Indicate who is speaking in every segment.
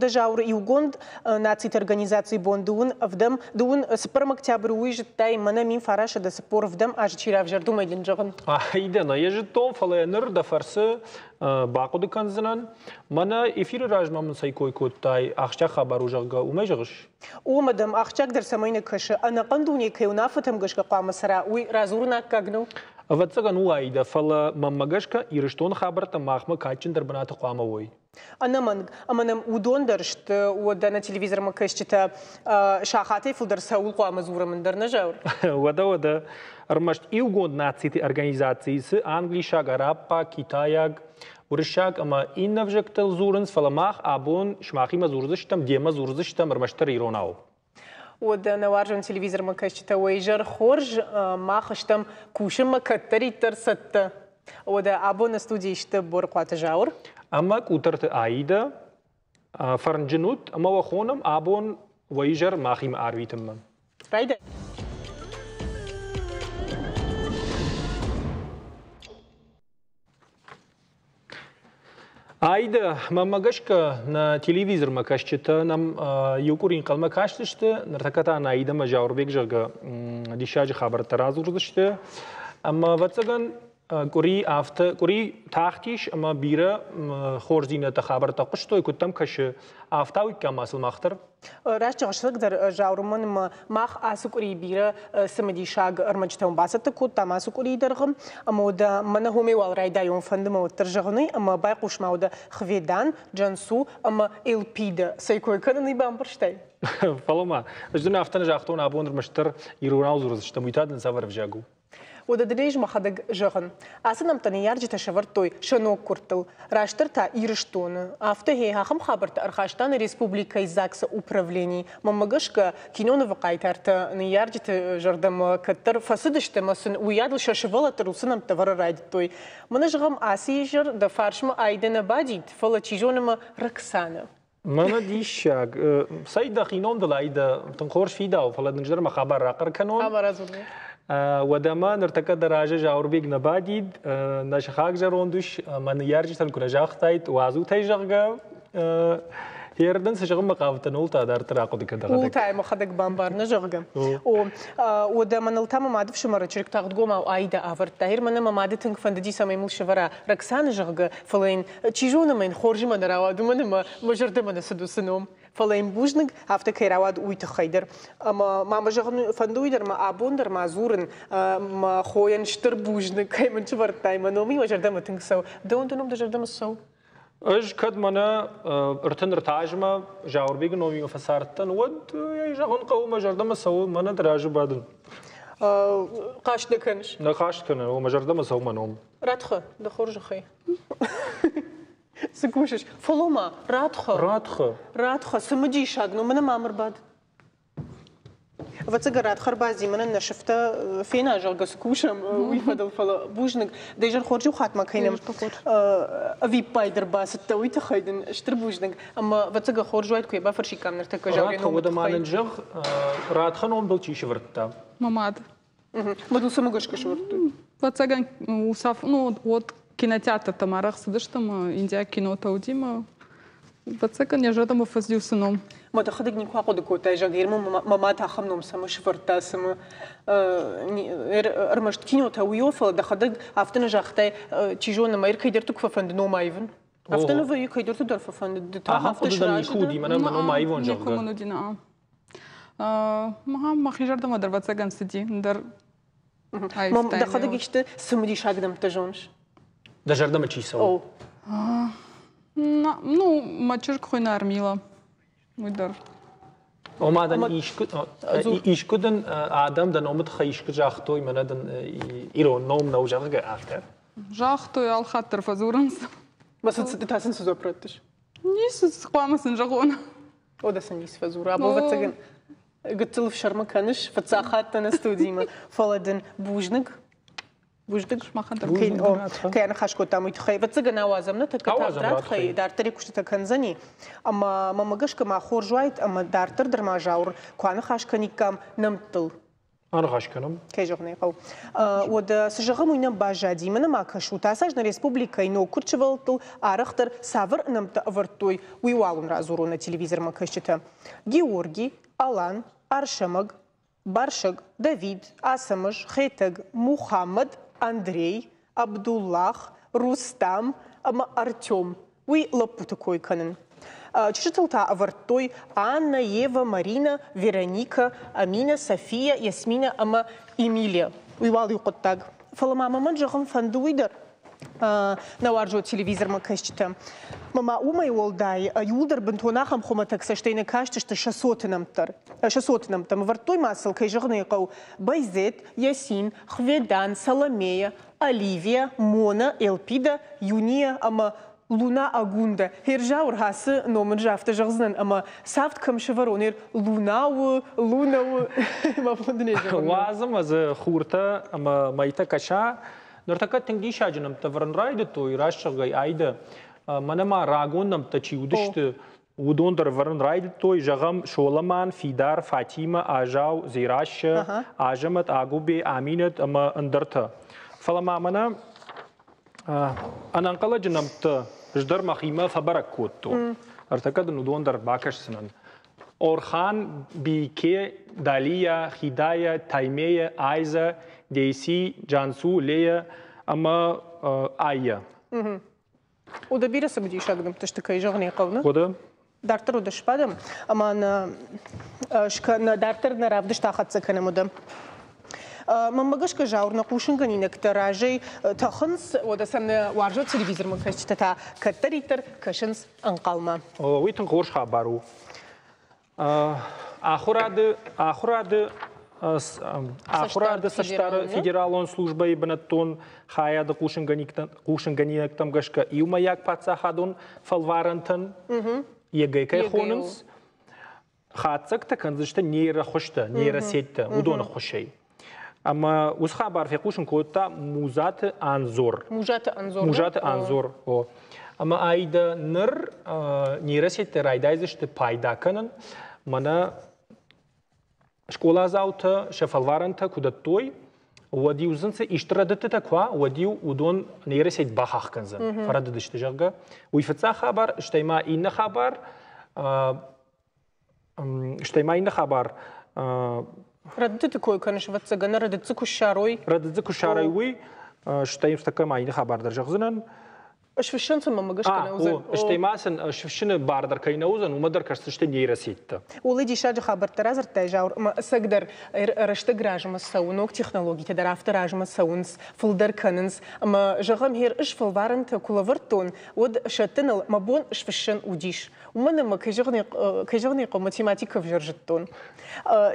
Speaker 1: Уӕдӕ Зауыр Иугонд Нациты Организацийы бон дыууын ӕвдӕм, дыууын цыппӕрӕм октябры уый зыдтай, мӕнӕ 1944 азы чи равзӕрд, уымӕй дын зӕгъын.
Speaker 2: Аидӕ, йӕ зыдтон, фӕлӕ ныр дӕ фӕрцы бахъуыды кӕндзынӕн. Мӕнӕ эфиры размӕ мын цӕй кой кодтай, ахсджиаг хабар у, зӕгъгӕ, уымӕй зӕгъыс?
Speaker 1: О, мадам, ахсджиагдӕр цӕмӕй нӕ кӕсы, ӕнӕхъӕн дуне кӕй уынаффӕтӕм гӕсгӕ хъуамӕ цӕра, уый радзурын аккаг нӕу?
Speaker 2: Ӕвӕццӕгӕн у Аидӕ, фӕлӕ мӕнмӕ гӕсгӕ Ирыстоны хабӕрттӕ махмӕ кадджындӕр бынаты хъуамӕ уой.
Speaker 1: Ӕнӕмӕнг, ӕмӕ нӕм уыдон дӕр сты, уӕдӕ нӕ телевизормӕ кӕсджытӕ сахатӕй фылдӕр цӕуыл хъуамӕ дзурӕм, ӕндӕр нӕ зӕгъ?
Speaker 2: Уӕдӕ, уӕдӕ, ӕрмӕст Иугонд Нациты Организацийы цы англисаг, араббаг, китайаг, уырыссаг ӕмӕ иннӕ ӕвзӕгтыл дзурынц, фӕлӕ мах абон сымахимӕ дзурдзыстӕм, демӕ дзурдзыстӕм ӕрмӕстдӕр иронау.
Speaker 1: Уӕдӕ нӕ уарзон телевизормӕ кӕсджытӕ, уӕ изӕр хорз, мах стӕм кусынмӕ кӕддӕриддӕр цӕттӕ. Уӕдӕ абон нӕ студийы сты Борыхъуаты Зауыр.
Speaker 2: Ӕмӕ Къутӕрты Аидӕ. Фӕрнджын ут ӕмӕ уӕ хонӕм абон уӕ изӕр махимӕ арвитынмӕ.
Speaker 1: Райдай.
Speaker 2: Аидӕ, мӕнмӕ гӕсгӕ, нӕ телевизормӕ кӕсджытӕ нӕм иу къуыри ӕнхъӕлмӕ кастысты. Ныртӕккӕ та нӕ Аидӕмӕ Зауырбег, зӕгъгӕ, диссаджы хабӕрттӕ радзурдзысты. Ӕмӕ, ӕвӕццӕгӕн, къуыри афтӕ къуыри тахтис ӕмӕ бирӕ хорздзинӕдтӕ хабӕрттӕ хъуыстой, куыд дӕм кӕсы, афтауиккам ма сыл мах дӕр?
Speaker 1: Раст зӕгъыс, дӕр Зауырмӕн ӕмӕ мах ацы къуыри бирӕ цымыдисаг ӕрмӕджытӕм бацӕттӕ кодтам ацы къуырийы дӕргъы. Ӕмӕ уӕдӕ мӕнӕ хомӕй уал райдайон, фӕнды мӕ уӕддӕр зӕгъын, ӕмӕ байхъус ма уӕдӕ Хведан, Джансу ӕмӕ Элпида. Цӕй кой кӕнын ӕй бамбӕрстай?
Speaker 2: Фӕлӕ ма, ӕз дын афтӕ нӕ загътон, абон ӕрмӕстдӕр иронау дзурдзыстӕм, уый та дын цавӕр ӕвзаг у?
Speaker 1: Уӕдӕ дын ӕз мӕхӕдӕг зӕгъын. Ацы нӕмттӕ ныййарджытӕ сӕвӕрдтой сӕ ноггуырдтыл. Растдӕр та Ирыстоны. Афтӕ гъе, ахӕм хабӕрттӕ ӕрхаста нӕ республикӕйы ЗАГС-ы управлени. Мӕнмӕ гӕсгӕ, кинонывы хъайтартӕ ныййарджыты зӕрдӕмӕ кӕддӕр фӕцыдысты ӕмӕ сын уыйадыл сӕ сывӕллӕтты уыцы нӕмттӕ ӕвӕрын райдыдтой. Мӕнӕ зӕгъӕм, ацы изӕр дӕ фарсмӕ Айдӕ нӕ бадид, фӕлӕ чи зоны мӕ Роксанӕ.
Speaker 2: Мӕнӕ диссаг. Цӕй дӕхи ном дыл ай дӕ тынг хорз фидауы, фӕлӕ дын зӕрмӕ хабар рахъӕр кӕнон.
Speaker 1: Хабар радзургӕ.
Speaker 2: Уӕдӕ мӕ ныртӕккӕ дӕ разы Зауырбег нӕ бадид, нӕ сыхаг зӕронд ус мӕ ныййарджытӕн куы нӕ загътаид, уадзут ӕй, зӕгъгӕ, Ердын цы зӕгъынмӕ хъавыдтӕн, ууыл та дарддӕр ахъуыды кӕн дӕхӕдӕг.
Speaker 1: Ууыл та мӕхӕдӕг бамбар, нӕ зӕгъгӕ. О, уӕдӕ мӕныл та мӕ мады фсымӕры чызг тагъдгомау Аидӕ авӕрдта. Ир мӕнӕ мӕ мады тынг фӕндыди, цӕмӕй мыл сӕвӕра Роксаны, зӕгъгӕ, фӕлӕ йын Чи зоны, мӕ йын хорзмӕ нӕ рауад, уымӕн ӕмӕ мӕ зӕрдӕмӕ нӕ цыд уыцы ном. Фӕлӕ йын бузныг, афтӕ кӕй рауад, уый тыххӕй дӕр. Ӕмӕ ма мӕ зӕгъын фӕнды уый дӕр, мӕ абон дӕр ма дзурын, мӕ хойӕн стыр бузныг, кӕй мын сӕвӕрдтай мӕ ном, мӕ зӕрдӕмӕ тынг цӕуы. Дӕуӕн дӕ ном дӕ зӕрдӕмӕ цӕуы?
Speaker 2: Ӕз кӕд мӕнӕ 33 азмӕ Зауырбегы номимӕ фӕцардтӕн, уӕд ӕй зӕгъын хъӕуы, мӕ зӕрдӕмӕ цӕуы, мӕнӕ дӕ разы бадын.
Speaker 1: Хъаст нӕ кӕныс?
Speaker 2: Нӕ хъаст кӕнын, мӕ зӕрдӕмӕ цӕуы мӕ ном.
Speaker 1: Ратхы, дӕ хорзӕхӕй. Цы кусыс? Фӕлӕ-ма, Радхы.
Speaker 2: Радхы.
Speaker 1: Радхы, цымыдисаг, ну мӕнӕ ма ӕрбад. Ӕвӕццӕгӕн Радхы ӕрбадзи, мӕнӕн нӕ сыфтӕ фена, зӕгъгӕ, цы кусӕм, уый фӕдыл, фӕлӕ бузныг. Дӕ изӕр хорз иу хатт ма кӕнӕм. Ӕвиппайды ӕрбацыдтӕ, уый тыххӕй дын стыр бузныг. Ӕмӕ, ӕвӕццӕгӕн, хорз уаид, куы йӕ бафӕрсиккам ныртӕккӕ
Speaker 2: Радхы, уӕдӕ ма нын зӕгъ, Радхы ном дыл чи сӕвӕрдта?
Speaker 3: Мӕ мад.
Speaker 1: Мадыл цӕмӕ гӕсгӕ сӕвӕрдтой?
Speaker 3: Ӕвӕццӕгӕн, ну, вот кинотеатртӕм арӕх цыдыстӕм, индиаг кинотӕ уыди мӕ ӕвӕццӕгӕн, йӕ зӕрдӕмӕ фӕцыди уыцы ном.
Speaker 1: Мӕ дӕхӕдӕг никуы ахъуыды кодтай, зӕгъгӕ, мӕ мад ахӕм ном цӕмӕ сӕвӕрдта, цымӕ ӕрмӕст кинотӕ уый о, фӕлӕ дӕхӕдӕг афтӕ нӕ загътай, чи зоны, мӕ кӕйдӕрты куы фӕфӕнды ном аивын. Афтӕ нӕ вӕййы, кӕйдӕрты дӕр фӕфӕнды, ды та
Speaker 2: Ахӕм
Speaker 1: афтӕ
Speaker 2: хъуыды дӕм
Speaker 1: сразы
Speaker 2: никуы уыди, мӕнӕ мӕ ном аивон,
Speaker 3: Никуы
Speaker 2: зӕгъгӕ.
Speaker 3: мын уыди, нӕ. Мӕхи зӕрдӕмӕ дӕр ӕвӕццӕгӕн цыди, ӕндӕр
Speaker 1: Мам, дӕхӕдӕг исты цымыдисаг нӕмттӕ зоныс?
Speaker 2: Дӕ зӕрдӕмӕ чи цӕуы?
Speaker 3: Ну, мӕ чызг хуыйны Армила. Уый дӕр.
Speaker 2: Ома дын искуы дын адӕм дӕ номы тыххӕй искуы загътой, мӕнӕ дын ирон ном нӕу, зӕгъгӕ, афтӕ?
Speaker 3: Загътой, алхатт дӕр фӕдзурынц.
Speaker 1: Ма сын цы та сын цы дзуапп раттыс?
Speaker 3: Ницы, хъуамӕ сын зӕгъон.
Speaker 1: О, сын ницы фӕдзуры. Абон, ӕвӕццӕгӕн, гыццыл ӕфсӕрмы кӕныс, фыццаг хатт дӕ нӕ студимӕ, фӕлӕ дын бузныг. Бузныг.
Speaker 3: Махӕн дӕр.
Speaker 1: Кӕй аныхас кодтам, уый тыххӕй. Ӕвӕццӕгӕн, ауадзӕм нӕ тӕккӕ тагъд радхӕй, дарддӕр куыстытӕ кӕндзӕни. Ӕмӕ мӕмӕ гӕсгӕ ма хорз уаид, ӕмӕ дарддӕр дӕр ма Зауыр куы аныхас кӕниккам нӕмттыл.
Speaker 2: Аныхас кӕнӕм.
Speaker 1: Кӕй зӕгъын ӕй хъӕуы. Уӕдӕ цы зӕгъӕм, уый нӕм баззади. Мӕнӕ ма кӕсут, ацы аз нӕ республикӕйы ноггуырд сывӕллӕттыл арӕхдӕр цавӕр нӕмттӕ ӕвӕрдтой, уый уал уын радзурон нӕ телевизормӕ кӕсджытӕ. Георги, Алан, Арсӕмӕг, Барсӕг, Давид, Ацӕмӕз, Хетӕг, Мухаммад, Андрей, Абдуллах, Рустам ӕмӕ Артем. Уый лӕппуты кой кӕнын. Чызджытыл та ӕвӕрдтой Анна, Ева, Марина, Вероника, Амина, София, Ясмина ӕмӕ Эмилия. Уый уал иу хъуыддаг. Фӕлӕ ма мӕ мӕн зӕгъын фӕнды уый дӕр, нӕ уарзон телевизормӕ кӕсджытӕ. Мӕ уымӕй уӕлдай иууылдӕр бынтон ахӕм хуымӕтӕг цӕстӕй нӕ кастысты сӕ цоты нӕмттӕр. Сӕ цоты нӕмттӕм ӕвӕрдтой ма сыл, кӕй зӕгъын ӕй хъӕуы, Байзет, Ясин, Хведан, Саломея, Оливия, Мона, Элпида, Юния ӕмӕ Луна Агунда. Херзаур ацы ном ын афтӕ зӕгъдзынӕн ӕмӕ цавд кӕм сӕвӕрон, эр Луна у, Луна у, мӕ бон дын зӕгъын.
Speaker 2: Уадз ӕмӕ дзы хуртӕ ӕмӕ мӕйтӕ кӕса. Ныртӕккӕ тынг диссаджы нӕмттӕ вӕрын райдыдтой, раст зӕгъгӕй, Айдӕ. Мӕнӕ ма рагон нӕмттӕ чи уыдысты, уыдон дӕр ӕвӕрын райдыдтой, зӕгъӕм, Соломан, Фидар, Фатимӕ, Азау, Дзерассӕ, Азӕмӕт, Агуыбе, Аминӕт ӕмӕ ӕндӕртӕ. Фӕлӕ ма мӕнӕ ӕнӕнхъӕлӕджы нӕмттӕ ӕз дӕр мӕхимӕ фӕбӕрӕг кодтон. Ӕртӕккӕ дын уыдон дӕр бакӕсдзынӕн. Орхан, Бике, Далия, Хидая, Таймея, Айза, Дейси, Джансу, Лея ӕмӕ Айя.
Speaker 1: Уыдо бирӕ цымыдисаг нӕмттӕ сты, кӕй зӕгъын ӕй хъӕуы.
Speaker 2: Хъуыды?
Speaker 1: Дарддӕр уыд сбадӕм ӕмӕ нӕ дарддӕр нӕ равдыст ахӕццӕ кӕнӕм уыдо. Мӕнмӕ гӕсгӕ Зауыр нӕ хъусынгӕнинӕгтӕ разӕй тӕхынц, уӕдӕ сӕм нӕ уарзон телевизормӕ кӕсджытӕ та кӕддӕриддӕр кӕсынц ӕнхъӕлмӕ.
Speaker 2: Уый тынг хорз хабар у. Ахуырады ахуырады ахуырады цӕстдары федералон службӕйы бынӕттон хайады хъусынгӕнинӕгтӕм гӕсгӕ иумӕйаг паддзахадон фӕлварӕнтӕн ЕГЭ кӕй хонынц, хатдзӕгтӕ кӕндзысты нейрохуызтӕ, нейросеттӕ, уыдоны ххуысӕй. Ӕмӕ уыцы хабар фехъусын кодта Музаты Анзор.
Speaker 1: Музаты Анзор.
Speaker 2: Музаты Анзор, о. Ӕмӕ Аида ныр нейросеттӕ райдайдзысты пайда кӕнын. Мӕнӕ скъоладзаутӕ сӕ фӕлварӕнтӕ куы дӕттой, уӕд-иу сын цы исты рӕдыдтытӕ куы уа, уӕд-иу уыдон нейросеть бахахх кӕндзӕн, фӕрӕдыдысты, зӕгъгӕ. Уый фыццаг хабар, стӕй ма иннӕ хабар, Стӕй ма иннӕ хабар.
Speaker 1: Рӕдыдты кой кӕныс, ӕвӕццӕгӕн, рӕдыд дзы куы ссарой.
Speaker 2: Рӕдыд дзы куы ссарой, уый. Стӕй ныртӕккӕ ма иннӕ хабар дӕр зӕгъдзынӕн.
Speaker 1: Сфыссын сын мӕм гӕсгӕ нӕ уыдзӕн.
Speaker 2: Стӕй ма сын сфыссыны бар дӕр кӕй нӕ уыдзӕн, уымӕ дӕр кӕсдзысты нейросеттӕ.
Speaker 1: Уый диссаджы хабӕрттӕ радзырдтай, Зауыр, ӕмӕ ӕцӕгдӕр рӕстӕг размӕ цӕуы, ног технологитӕ дӕр афтӕ размӕ цӕуынц, фылдӕр кӕнынц. Ӕмӕ, зӕгъӕм, хер ӕз фӕлварӕнтӕ куы лӕвӕрдтон, уӕд сӕттыныл мӕ бон сфыссын уыдис. Уымӕн ӕмӕ, кӕй зӕгъын ӕй хъӕуы, математикӕ ӕвзӕр зыдтон.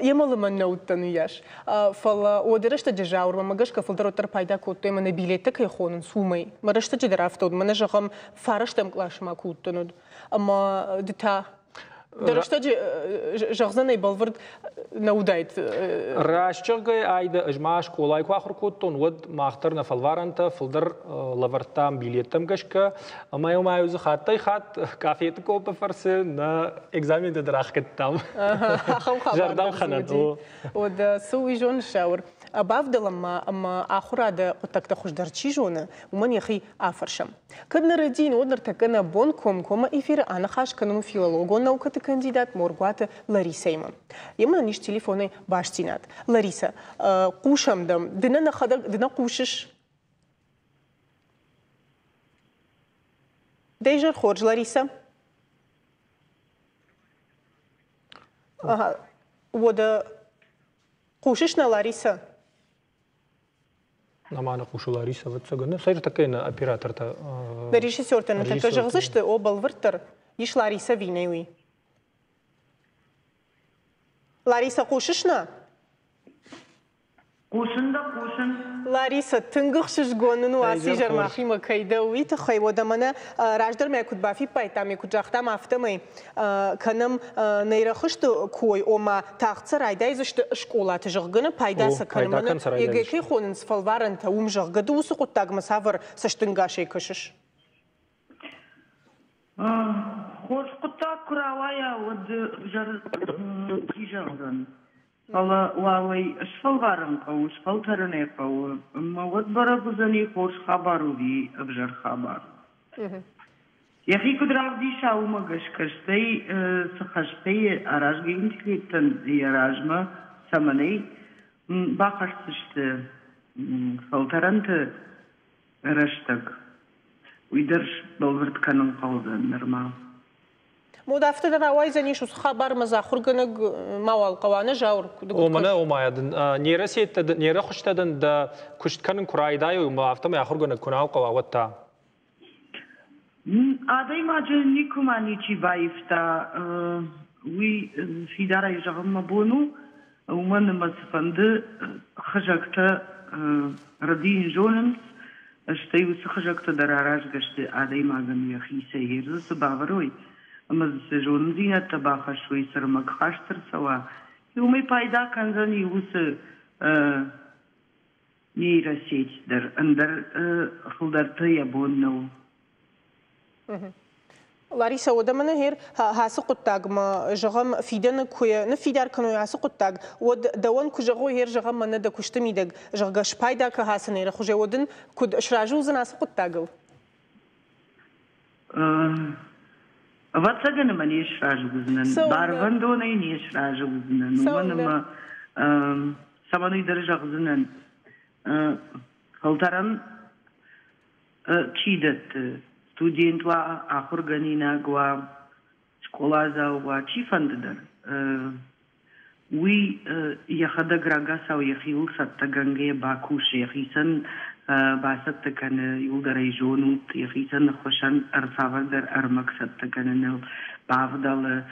Speaker 1: Йемӕ лымӕн нӕ уыдтӕн уыйас. Фӕлӕ уӕды рӕстӕджы Зауырмӕ мӕ гӕсгӕ фылдӕр уӕддӕр пайда кодтой, мӕнӕ билеттӕ кӕй хонынц, уымӕй. Мӕ рӕстӕджы дӕр афтӕ уыд, мӕнӕ, зӕгъӕм, фарӕстӕм къласы ма куы уыдтӕн, уӕд. Ӕмӕ ды та дӕ рӕстӕджы зӕгъдзӕнӕй бӕлвырд нӕ уыдаид.
Speaker 2: Раст зӕгъгӕй, Айда, ӕз ма скъолайы куы ахуыр кодтон, уӕд мах дӕр нӕ фӕлварӕнтӕ фылдӕр лӕвӕрдтам билеттӕм гӕсгӕ, ӕмӕ ма дзы хаттӕй-хатт къафеты къоппы фӕрцы нӕ экзаментӕ дӕр ӕхгӕдтам.
Speaker 1: Ахӕм хабар
Speaker 2: Зӕрдӕлхӕнӕн.
Speaker 1: Уӕдӕ цы уый зоныс, Зауыр? Бавдӕлӕм ма ӕмӕ ахуырады хъуыддӕгтӕ хуыздӕр чи зоны, уымӕн йӕхи афӕрсӕм. Кӕд нӕ рӕдийын, уӕд ныртӕккӕ нӕ бон комкоммӕ эфиры аныхас кӕнын у филологон наукӕты кандидат Моргуаты Ларисӕимӕ. Йемӕ нын ис телефонӕй бастдзинад. Ларисӕ, хъусӕм дӕм. Ды нӕ нӕхӕдӕг, ды нӕ хъусыс? Дӕ изӕр хорз, Ларисӕ. Ага. Уӕдӕ хъусыс нӕ, Ларисӕ?
Speaker 2: Нӕма нӕ хъусы Ларисӕ, ӕвӕццӕгӕн. Цӕй тӕккӕ нӕ оператортӕ.
Speaker 1: Нӕ режиссертӕ ныртӕккӕ зӕгъдзысты, о, бӕлвырддӕр, ис Ларисӕ ӕви нӕ уый. Ларисӕ, хъусыс нӕ?
Speaker 4: Хъусын дӕ, хъусын.
Speaker 1: Ларисӕ, тынг ӕхсызгон нын у ацы изӕр махимӕ кӕй дӕ, уый тыххӕй. Уӕдӕ мӕнӕ раздӕр мӕ куыд бафиппайдтам, куыд загътам, афтӕмӕй кӕнӕм нейрохызты кой, ома тагъд сӕ райдайдзысты скъолаты, зӕгъгӕ, нӕ пайда сӕ кӕнын. Мӕнӕ ЕГЭ кӕй хонынц фӕлварӕнтӕ, уым, зӕгъгӕ, ды уыцы хъуыддагмӕ цавӕр цӕстӕнгасӕй кӕсыс?
Speaker 4: Хорз хъуыддаг куы рауайа, уӕд ӕвзӕр чи зӕгъдзӕн? Фӕлӕ уал ӕй сфӕлварын хъӕуы, сфӕлтӕрын ӕй хъӕуы, ӕмӕ уӕд бӕрӕг уыдзӕни, хорз хабар уыди, ӕвзӕр хабар. Йӕхи куыд равдиса, уымӕ гӕсгӕ, стӕй цы хӕстӕй аразгӕ интеллектӕн йӕ размӕ цӕмӕн ӕй бахӕсдзысты фӕлтӕрӕнты рӕстӕг, уый дӕр сбӕлвырд кӕнын хъӕудзӕн нырма.
Speaker 1: Мод афтӕ дӕр рауайдзӕнис уыцы хабармӕ дзы ахуыргӕнӕг мауал хъӕуа, нӕ Зауыр?
Speaker 2: О, мӕнӕ ома дын нейросеттӕ, нейрохуызтӕ дын дӕ куыст кӕнын куы райдайой, афтӕмӕй ахуыргӕнӕг куы нал хъӕуа, уӕд та?
Speaker 4: Адӕймаджы никуыма ничи баивта, уый фидарӕй зӕгъын мӕ бон у, уымӕн ӕмӕ цыфӕнды хызӕгтӕ рӕдийын зонынц, стӕй уыцы хызӕгтӕ дӕр аразгӕ сты адӕймагӕн йӕхицӕй. Йе дзы цы бавӕрой ӕмӕ дзы цы зонындзинӕдтӕ бахӕссой, цы ӕрмӕг хаст ӕрцӕуа, уымӕй пайда кӕндзӕни уыцы нейросеть дӕр, ӕндӕр фылдӕртӕ йӕ бон нӕу.
Speaker 1: Лариса, уӕдӕ мӕнӕ гъер ацы хъуыддагмӕ, зӕгъӕм, фидӕны куы ныффидар кӕной ацы хъуыддаг, уӕд дӕуӕн куы зӕгъой, гъер, зӕгъӕм, мӕнӕ дӕ куысты мидӕг, зӕгъгӕ, спайда кӕ ацы нейрохуызӕй, уӕд ын куыд сразы уыдзӕн ацы хъуыддагыл?
Speaker 4: Ӕвӕццӕгӕн ӕмӕ не сразы уыдзынӕн. Барвӕндонӕй не сразы уыдзынӕн. Уымӕн ӕмӕ цӕмӕн уый дӕр зӕгъдзынӕн. Фӕлтӕрӕн чи дӕтты, студент уа, ахуыргӕнинаг уа, скъоладзау уа, чифӕнды дӕр, уый йӕхӕдӕг рагацау йӕхиуыл цӕттӕгӕнгӕйӕ бакусы, йӕхицӕн бацӕттӕ кӕны, иуылдӕр ӕй зонут, йӕхицӕн ӕххуысӕн ӕрцавӕрдӕр ӕрмӕг цӕттӕ кӕныныл бавдӕлы,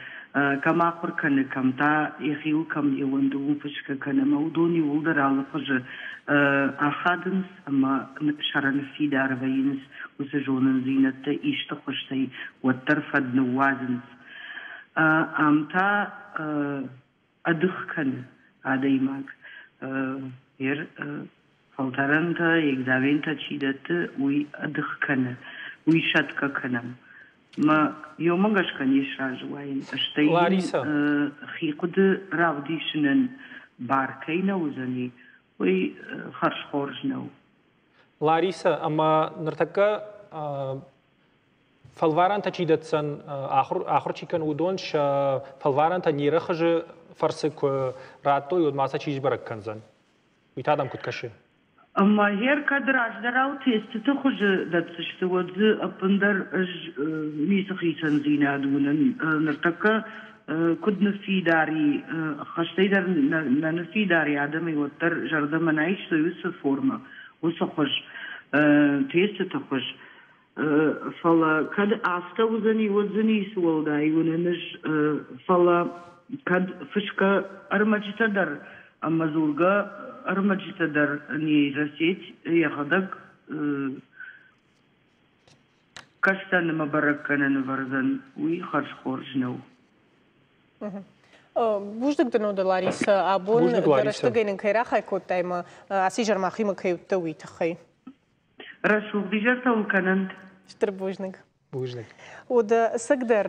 Speaker 4: кӕм ахуыр кӕны, кӕм та йӕхиуыл кӕм не ууӕнды, уым фысгӕ кӕны ӕмӕ уыдон иууылдӕр алыхуызы ахадынц ӕмӕ сӕры ныффидар вӕййынц уыцы зонындзинӕдтӕ исты хуызтӕй уӕддӕр фӕд ныууадзынц. Ам та ӕдых кӕны адӕймаг. Фӕлтӕрӕнтӕ, экзаментӕ чи дӕтты, уый ӕдых кӕны, уый сӕтгӕ кӕнӕм. Мӕ ёмӕ гӕсгӕ не сразы уаин, стӕй йын хи хъуыды равдисынӕн бар кӕй нӕ уыдзӕни, уый хӕрзхорз нӕу.
Speaker 2: Ларисӕ, ӕмӕ ныртӕккӕ фӕлварӕнтӕ чи дӕтдзӕн, ахуыр чи кӕны, уыдон сӕ фӕлварӕнтӕ нейрохызы фӕрцы куы радтой, уӕд ма сӕ чи сбӕрӕг кӕндзӕн? Уый та дӕм куыд кӕсы?
Speaker 4: Ӕмӕ гъер кӕд раздӕрау тестыты хуызы дӕтдзысты, уӕд дзы ӕппындӕр ӕз ницы хицӕндзинад уынын. Ныртӕккӕ куыд ныффидар и, ӕххӕстӕй дӕр нӕ ныффидар и адӕмӕй, уӕддӕр зӕрдӕмӕ нӕ айстой уыцы формӕ, уыцы хуыз, тестыты хуыз. Фӕлӕ кӕд афтӕ уыдзӕни, уӕд дзы ницы уӕлдай уынын ӕз. Фӕлӕ кӕд фысгӕ ӕрмӕджытӕ дӕр ӕмӕ дзургӕ ӕрмӕджытӕ дӕр нейросеть йӕхӕдӕг кӕсдзӕн ӕмӕ бӕрӕггӕнӕн ӕвӕрдзӕн, уый хӕрзхорз нӕу.
Speaker 1: Бузныг дын, Ода Лариса, абон дӕ рӕстӕгӕй нын кӕй рахай кодтай ӕмӕ ацы изӕр махимӕ кӕй уыдтӕ, уый тыххӕй.
Speaker 4: Рӕсугъд изӕртӕ уыл кӕнӕнт.
Speaker 1: Стыр бузныг.
Speaker 2: Бузныг.
Speaker 1: Уӕдӕ ӕцӕгдӕр,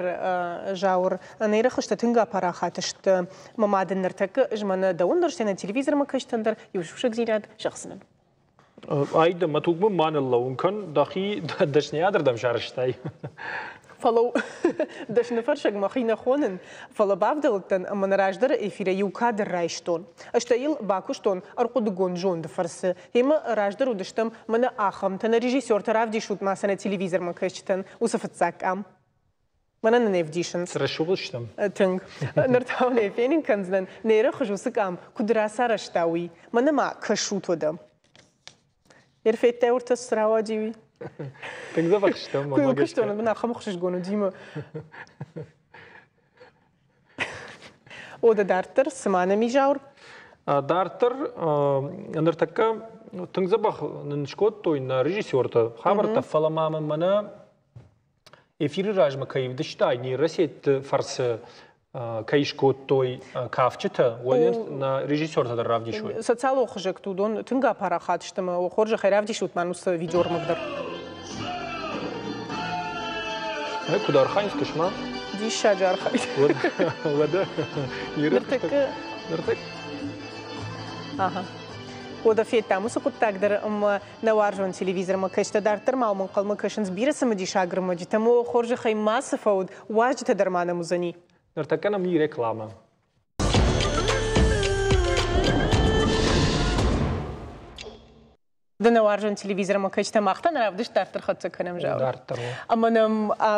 Speaker 1: Зауыр, нейрохызтӕ тынг апарахат сты. Мӕ мад ын ныртӕккӕ ӕз мӕнӕ дӕуӕн дӕр, стӕй нӕ телевизормӕ кӕсдзӕн дӕр, иу сусӕгдзинад зӕгъдзынӕн.
Speaker 2: Ай дӕ мӕ туг мын ма ныллӕууын кӕн, дӕхи дӕсныйадырдӕм сарӕзтай.
Speaker 1: Фӕлӕ дӕсныфӕрсӕг мӕхи нӕ хонын, фӕлӕ бавдӕлдтӕн ӕмӕ нӕ раздӕры эфирӕй иу кадр райстон. Стӕй йыл бакуыстон ӕрхъуыдыгонд зонды фӕрцы. Йемӕ раздӕр уыдыстӕм мӕнӕ ахӕмтӕ, нӕ режиссертӕ равдисут ма сӕ нӕ телевизормӕ кӕсджытӕн уыцы фыццаг къам. Мӕнӕ нын ӕвдисынц.
Speaker 2: Цы рӕсугъд стӕм.
Speaker 1: Тынг. Ныр та уын ӕй фенын кӕндзынӕн, нейрохуыз уыцы къам куыд рацарӕзта, уый. Мӕнӕ ма кӕсут уӕдӕ. Ерфеттӕ уртӕ цы рауади, уый.
Speaker 2: Тынг дзӕбӕх стӕм.
Speaker 1: Куы куыстон, мын ахӕм ӕхсызгон уыди мӕ. Ода дарддӕр цыма нӕм изаур?
Speaker 2: Дарддӕр ныртӕккӕ тынг дзӕбӕх нын скодтой нӕ режиссертӕ хабӕрттӕ, фӕлӕ ма мын мӕнӕ эфиры размӕ кӕй ӕвдыстай, нейросетты фӕрцы кӕй скодтой кафджытӕ, уӕд нӕ режиссертӕ дӕр равдисой.
Speaker 1: Социалон хызӕгты уыдон тынг апарахат сты ӕмӕ хорзӕхӕй равдисут ма уыцы видеоӕрмӕг дӕр.
Speaker 2: Куыд архайынц, куысма?
Speaker 1: Диссаджы архайд.
Speaker 2: Уӕдӕ
Speaker 1: ныртӕккӕ
Speaker 2: ныртӕккӕ.
Speaker 1: Ага. Уӕдӕ федтам уыцы хъуыддаг дӕр ӕмӕ нӕ уарзон телевизормӕ кӕстӕ дарддӕр ма уым ӕнхъӕлмӕ кӕсынц бирӕ цымыдисаг ӕрмӕджытӕ ӕмӕ хорзӕхӕй мацы фӕуд, уазджытӕ дӕр ма нӕм уыдзӕни.
Speaker 2: Ныртӕккӕ нӕм и рекламӕ.
Speaker 1: Ды нӕ уарзон телевизормӕ кӕстӕ мах та нӕ равдыст дарддӕр хӕццӕ кӕнӕм, зӕгъ.
Speaker 2: Дарддӕр.
Speaker 1: Ӕмӕ нӕм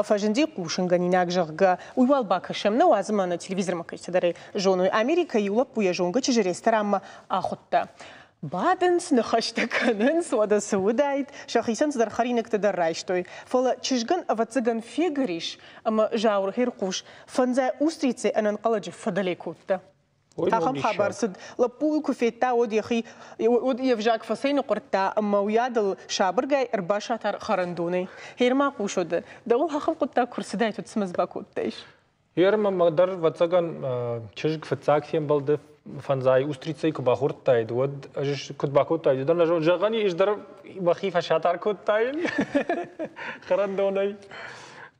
Speaker 1: фӕзынди хъусынгӕнинаг, зӕгъгӕ, уый уал бакӕсӕм, нӕ уадзы мӕнӕ телевизормӕ кӕстӕ дӕр ӕй зоной. Америкӕйы иу лӕппу йӕ зонгӕ чызджы ресторанмӕ ахуыдта. Бадынц, ныхӕстӕ кӕнынц, уӕдӕ цы уыдаид, сӕхицӕн цыдӕр хӕринӕгтӕ дӕр райстой. Фӕлӕ чызгӕн, ӕвӕццӕгӕн, фегӕр ис, ӕмӕ Зауыр хӕрхъус фӕндзай устрицӕй ӕнӕнхъӕлӕджы фӕдӕле кодта. Ахӕм хабар цыд. Лӕппуйы куы федта, уӕд йӕхи уӕд йе взаг фӕцӕйныхъуырдта ӕмӕ уыйадыл сабыргай ӕрбасатар хӕрӕндонӕй. Гъер-ма хъус уӕдӕ, дӕуыл ахӕм хъуыддаг куы рцыдаид, уӕд цымӕ бакодтаис?
Speaker 2: Гъер мӕ дӕр, ӕвӕццӕгӕн, чызг фыццаг фембӕлды фӕндзай устрицӕй куы бахордтаид, уӕд ӕз куыд бакодтаид, уыдон нӕ зон. Зӕгъӕн ис дӕр мӕхи фӕсатар кодтаин хӕрӕндонӕй.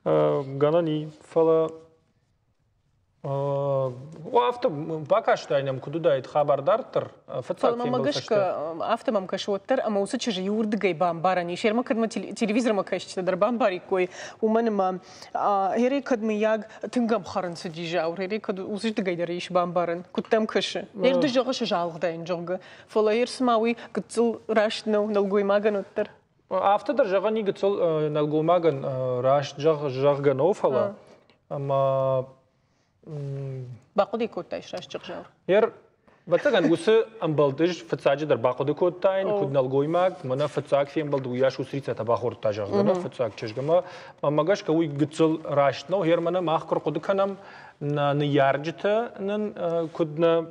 Speaker 2: Гӕнӕн и, фӕлӕ Афтӕ бакастӕй нӕм куыд уыдаид хабар дарддӕр, фыццаг
Speaker 1: Фӕлӕ мӕм гӕсгӕ, афтӕ мӕм кӕсы уӕддӕр, ӕмӕ уыцы чызджы иуырдыгӕй бамбарӕн ис. Ӕрмӕ кӕд мӕ телевизормӕ кӕсджытӕ дӕр бамбариккой, уымӕн ӕмӕ Герей кӕд мыййаг тынг ӕмхӕрын цыди Зауыр, Герей кӕд уыцырдыгӕй дӕр ис бамбарӕн, куыд дӕм кӕсы? Ер ды зӕгъыс ӕз алыгъдаин, зӕгъгӕ, фӕлӕ ер цыма уый гыццыл раст нӕу нӕлгоймагӕн уӕддӕр.
Speaker 2: Афтӕ дӕр зӕгъӕн и гыццыл нӕлгоймагӕн раст зӕгъгӕ нӕу, фӕлӕ ӕмӕ
Speaker 1: Бахъуыды кодтай раст зӕгъ?
Speaker 2: Ер, ӕвӕццӕгӕн, уыцы ӕмбӕлд ӕз фыццаджыдӕр бахъуыды кодтаин, куыд нӕлгоймаг, мӕнӕ фыццаг фембӕлд уыйас устрицӕтӕ бахордта, зӕгъгӕ, нӕ фыццаг чызг. Ӕмӕ мӕмӕ гӕсгӕ уый гыццыл раст нӕу. Ер мӕнӕ мах куы рхъуыды кӕнӕм, нӕ ныййарджытӕ нын куыд нӕ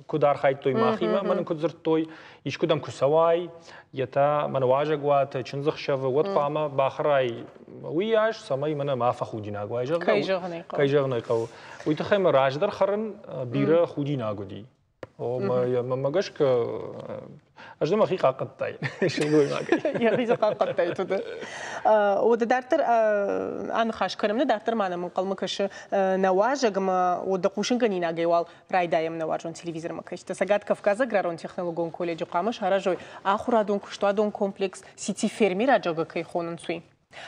Speaker 2: куыд архайдтой махимӕ ӕмӕ нын куыд дзырдтой, искуыдӕм куы цӕуай, йе та мӕнӕ уазӕгуаты, чындзыхсӕвы, уӕд хъуамӕ бахӕрай уыйас, цӕмӕй мӕнӕ ма фӕхудинаг уай, зӕгъгӕ.
Speaker 1: Кӕй зӕгъын ӕй хъӕуы.
Speaker 2: Кӕй зӕгъын ӕй хъӕуы. Уый тыххӕй мӕ раздӕр хӕрын бирӕ худинаг уыди. О, мӕ гӕсгӕ ӕз дӕ мӕхи хъахъхъӕдтай сылгоймагӕй.
Speaker 1: Йӕхи дзы хъахъхъӕдтай туды. Уӕдӕ дарддӕр аныхас кӕнӕм, нӕ дарддӕр ма нӕм ӕнхъӕлмӕ кӕсы нӕ уазӕг ӕмӕ уӕдӕ хъусынгӕнинагӕй уал Райдайӕм нӕ уарзон телевизормӕ кӕсджытӕ. Цӕгат Кавказы аграрон-технологон колледжы хъуамӕ саразой ахуырадон-куыстуадон комплекс Сити фермера зӕгъгӕ кӕй хонынц, уый.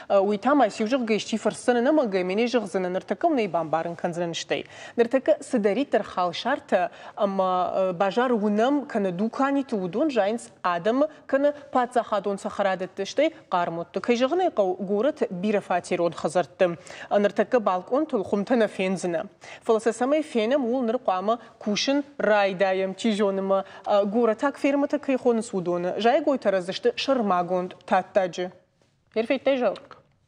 Speaker 1: Уый та ма сиу зӕгъгӕ исчи фӕрсдзӕн ӕнӕмӕнгӕй, мӕнӕ зӕгъдзӕн, ныртӕккӕ уын ӕй бамбарын кӕндзынӕн стӕй. Ныртӕккӕ цыдӕриддӕр халсартӕ ӕмӕ базары уынӕм кӕнӕ дуканиты, уыдон зайынц адӕмы кӕнӕ паддзахадон цӕхӕрадӕтты, стӕй хъӕрмудты. Кӕй зӕгъын ӕй хъӕуы, горӕты бирӕфатерон хӕдзӕртты. Ныртӕккӕ балкъонтыл хуымтӕ нӕ фендзынӕ. Фӕлӕ сӕ цӕмӕй фенӕм, ууыл ныр хъуамӕ кусын райдайӕм, чи зоны ма, горӕтаг фермӕтӕ кӕй хонынц, уыдоны. Зайӕгойтӕ рӕздзысты сӕрмагонд таддаджы. Федтай зӕгъ?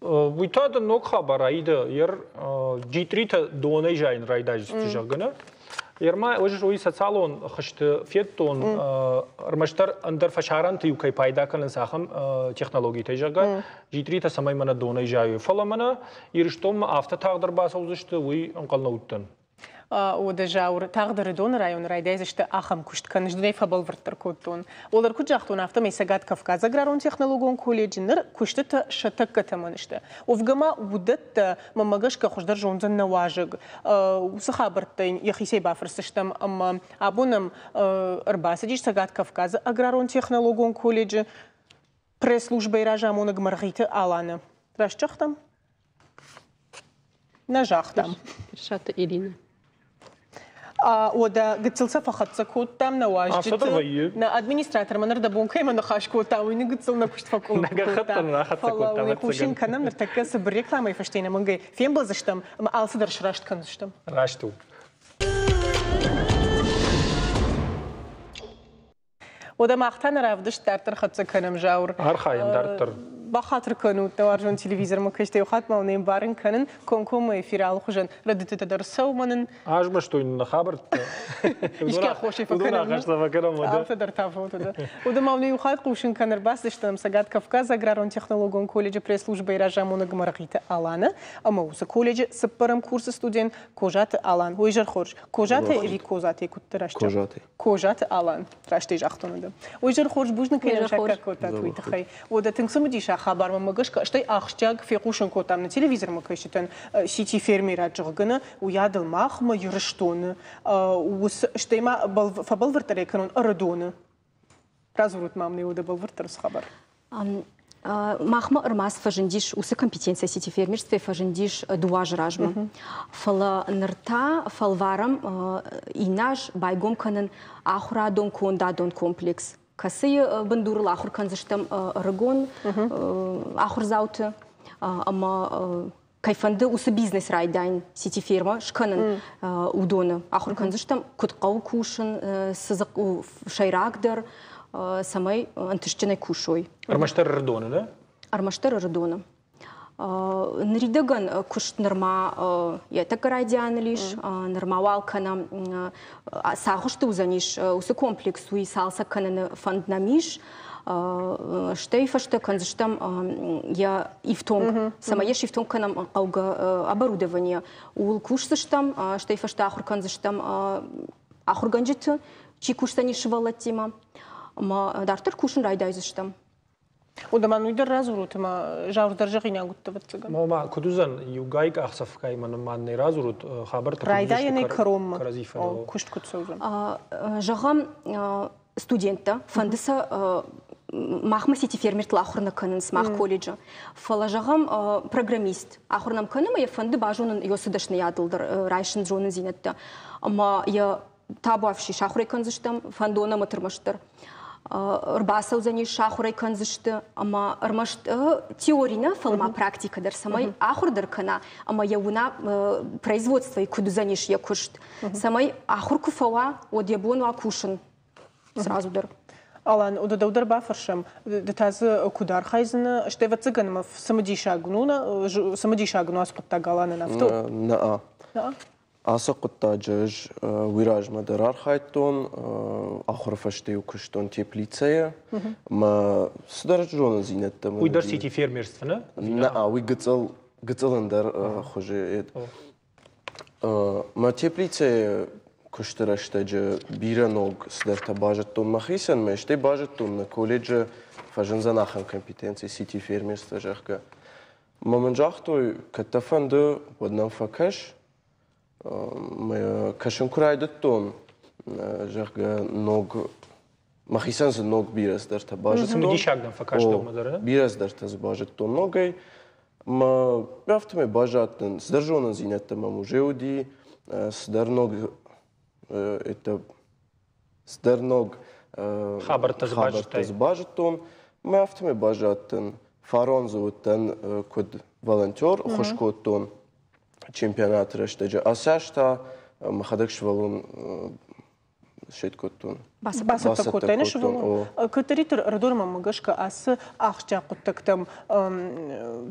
Speaker 2: Уый та дын ног хабар, Аида, ер джитъритӕ донӕй зайын райдайдзысты, зӕгъгӕ, нӕ? Ерма ӕз уый социалон хызты федтон, ӕрмӕстдӕр ӕндӕр фӕсарӕнты-иу кӕй пайда кӕнынц ахӕм технологитӕй, зӕгъгӕ, джитъритӕ цӕмӕй мӕнӕ донӕй зайой. Фӕлӕ мӕнӕ Ирыстонмӕ афтӕ тагъд ӕрбацӕудзысты, уый ӕнхъӕл нӕ уыдтӕн.
Speaker 1: Уӕдӕ Зауыр, тагъд Ӕрыдоны районы райдайдзысты ахӕм куыст кӕнын, зынӕй фӕбӕлвырддӕр кодтон. Уӕлдӕр куыд загътон, афтӕмӕй Цӕгат Кавказы аграрон-технологон колледжы ныр куыстытӕ сӕ тӕккӕ тӕмӕны сты. Уӕвгӕ ма уыдӕттӕ, мӕнмӕ гӕсгӕ, хуыздӕр зондзӕн нӕ уазӕг. Уыцы хабӕрттӕ йын йӕхицӕй бафӕрсдзыстӕм ӕмӕ абон ӕм ӕрбацыдис Цӕгат Кавказы аграрон-технологон колледжы пресс-службӕйы разамонӕг Мӕргъиты Аланы. Раст загътам? Нӕ загътам.
Speaker 5: Персаты Ирина.
Speaker 1: Уӕдӕ гыццыл сӕ фӕхӕццӕ кодтам нӕ уазджыты. Нӕ администратор мӕ ныр кӕимӕ ныхас кодта, уый нын гыццыл нӕ куыст фӕкъуылымпы кодта. Фӕлӕ уый хъусын кӕнӕм ныртӕккӕ цыбыр рекламӕйы фӕстӕ нӕмӕнгӕй фембӕлдзыстӕм ӕмӕ алцыдӕр сраст кӕндзыстӕм.
Speaker 2: Раст у.
Speaker 1: Уӕдӕ мах та нӕ равдыст дарддӕр хӕццӕ кӕнӕм, Зауыр.
Speaker 2: Архайӕм дарддӕр.
Speaker 1: Бахатыр кӕнут, нӕ уарзон телевизормӕ кӕстӕ иу хатт ма уын ӕмбарын кӕнын, комкоммӕ эфиры алыхуызӕн рӕдыдтытӕ дӕр цӕуы нын.
Speaker 2: Азмӕстой нын нӕ хабӕрттӕ.
Speaker 1: Искӕ аххосӕй фӕкӕнӕм.
Speaker 2: фӕкӕнӕм уӕдӕ.
Speaker 1: Афтӕ дӕр та фӕуӕд. Уӕдӕ ма уын иу хатт хъусын кӕн, ӕрбацыдыстӕм Цӕгат Кавказы аграрон-технологон колледжы пресс-службӕйы разамонӕг Мӕргъиты Аланы ӕмӕ уыцы колледжы цыппӕрӕм курсы студент Козаты Алан. Уый зӕр хорз. Козаты ӕви Козаты куыдты рӕстӕг?
Speaker 6: Козаты.
Speaker 1: Козаты Алан, растӕй загътон уыды. Уый зӕр хорз бузныг кӕй саккаг кодтат, уый тыххӕй. Уӕдӕ тынг цымыдисаг хабармӕ мӕ гӕсгӕ, стӕй ахсджиаг фехъусын кодтам нӕ телевизормӕ кӕсджытӕн Сити фермерад зӕгъгӕ, уыйадыл махмӕ Ирыстоны, стӕй ма фӕбӕлвырддӕр кӕнон Ӕрыдоны. Радзурут ма мын уӕдӕ бӕлвырддӕр цы хабар.
Speaker 5: Махмӕ ӕрмӕст фӕзындис уыцы компетенция сети фермерстве фӕзындис дыууӕ азы размӕ. Фӕлӕ ныр та фӕлварӕм иннӕ аз байгом кӕнын ахуырадон кондадон комплекс, кӕцыйы бындурыл ахуыр кӕндзыстӕм ӕрыгон ахуырдзауты ӕмӕ кӕй фӕнды уыцы бизнес райдайын, сити-ферма скӕнын, уыдоны ахуыр кӕндзыстӕм, куыд хъӕуы кусын, цы дзы у сӕйрагдӕр, цӕмӕй ӕнтыстджынӕй кусой.
Speaker 2: Ӕрмӕстдӕр Ӕрыдоны, нӕ?
Speaker 5: Ӕрмӕстдӕр Ӕрыдоны. Ныридӕгӕн куыст нырма йӕ тӕккӕ райдианыл ис, нырма уал кӕнӕм цы агъуысты уыдзӕнис, уыцы комплекс, уый цалцӕг кӕныны фӕнд нӕм ис. Стӕй фӕстӕ кӕндзыстӕм йӕ ифтонг, цӕмӕй йӕ сифтонг кӕнӕм хъӕугӕ оборудование. Ууыл кусдзыстӕм, стӕй фӕстӕ ахуыр кӕндзыстӕм ахуыргӕнджыты, чи кусдзӕнис сывӕллӕттимӕ. Ӕмӕ дарддӕр кусын райдайдзыстӕм.
Speaker 1: Уӕдӕ ма уый дӕр радзурут ӕмӕ Зауыр дӕр зӕгъинаг уыдтӕ, ӕвӕццӕгӕн.
Speaker 2: Ма куыд уыдзӕн иугай къахдзӕфгай мӕ ма нӕ радзурут хабӕрттӕ
Speaker 1: Райдайӕнӕй кӕронмӕ куыст куыд цӕудзӕн?
Speaker 5: Зӕгъӕм, студенттӕ, фӕнды сӕ махмӕ сети фермертыл ахуыр нӕ кӕнынц мах колледжы. Фӕлӕ, зӕгъӕм, программист ахуыр нӕм кӕны ӕмӕ йӕ фӕнды базонын йӕ цы дӕсныйадыл дӕр райсын зонындзинӕдтӕ. Ӕмӕ йӕ табуафси сахуыр кӕндзыстӕм, фӕндон ӕмӕ ӕрмӕстдӕр ӕрбацӕудзӕнис, сахуыр ӕй кӕндзысты ӕмӕ ӕрмӕст теори нӕ, фӕлӕ ма практикӕ дӕр, цӕмӕй ахуыр дӕр кӕна ӕмӕ йӕ уына производствойы куыд уыдзӕнис йӕ куыст, цӕмӕй ахуыр куы фӕуа, уӕд йӕ бон уа кусын сразу дӕр.
Speaker 1: Алан, уӕдӕ дӕу дӕр бафӕрсӕм, ды та дзы куыд архайдзынӕ, стӕй ӕвӕццӕгӕн ӕмӕ цымыдисаг ну, цымыдисаг ну ацы хъуыддаг Аланӕн афтӕ у?
Speaker 6: Нӕ. Ацы хъуыддаджы ӕз уый размӕ дӕр архайдтон, ахуыры фӕстӕ-иу куыстон теплицӕйы. Мӕ цыдӕр зонындзинӕдтӕ
Speaker 2: Уый дӕр сети фермерство, нӕ?
Speaker 6: Нӕ, уый гыццыл, гыццыл ӕндӕр хуызы. Мӕ теплицӕйы куысты рӕстӕджы бирӕ ног цыдӕртӕ базыдтон мӕхицӕн, мӕ стӕй базыдтон, нӕ колледжы фӕзындзӕн ахӕм компетенци сети фермерство, зӕгъгӕ. Мӕ мын загътой, кӕд дӕ фӕнды, уӕд нӕм фӕкӕс. Мӕ кӕсын куы райдыдтон, зӕгъгӕ, ног мӕхицӕн дзы ног бирӕ цыдӕртӕ базыдтон.
Speaker 2: Цымыдисаг дӕм фӕкаст дӕумӕ дӕр,
Speaker 6: Бирӕ цыдӕртӕ дзы базыдтон ногӕй. Мӕ афтӕмӕй баззадтӕн, цыдӕр зонындзинӕдтӕ мӕм уже уыди, цыдӕр ног это цыдӕр ног
Speaker 2: хабӕрттӕ
Speaker 6: дзы базыдтон. Мӕ афтӕмӕй баззадтӕн. Фарон дзы уыдтӕн куыд волонтер, ӕххуыс кодтон чемпионаты рӕстӕджы. Ацы аз та мӕхӕдӕг сывӕллон сет кодтон.
Speaker 1: Бацӕттӕ кодтай нӕ сывӕллон? Кӕддӕриддӕр Ӕрыдонмӕ гӕсгӕ ацы ахсджиаг хъуыддӕгтӕм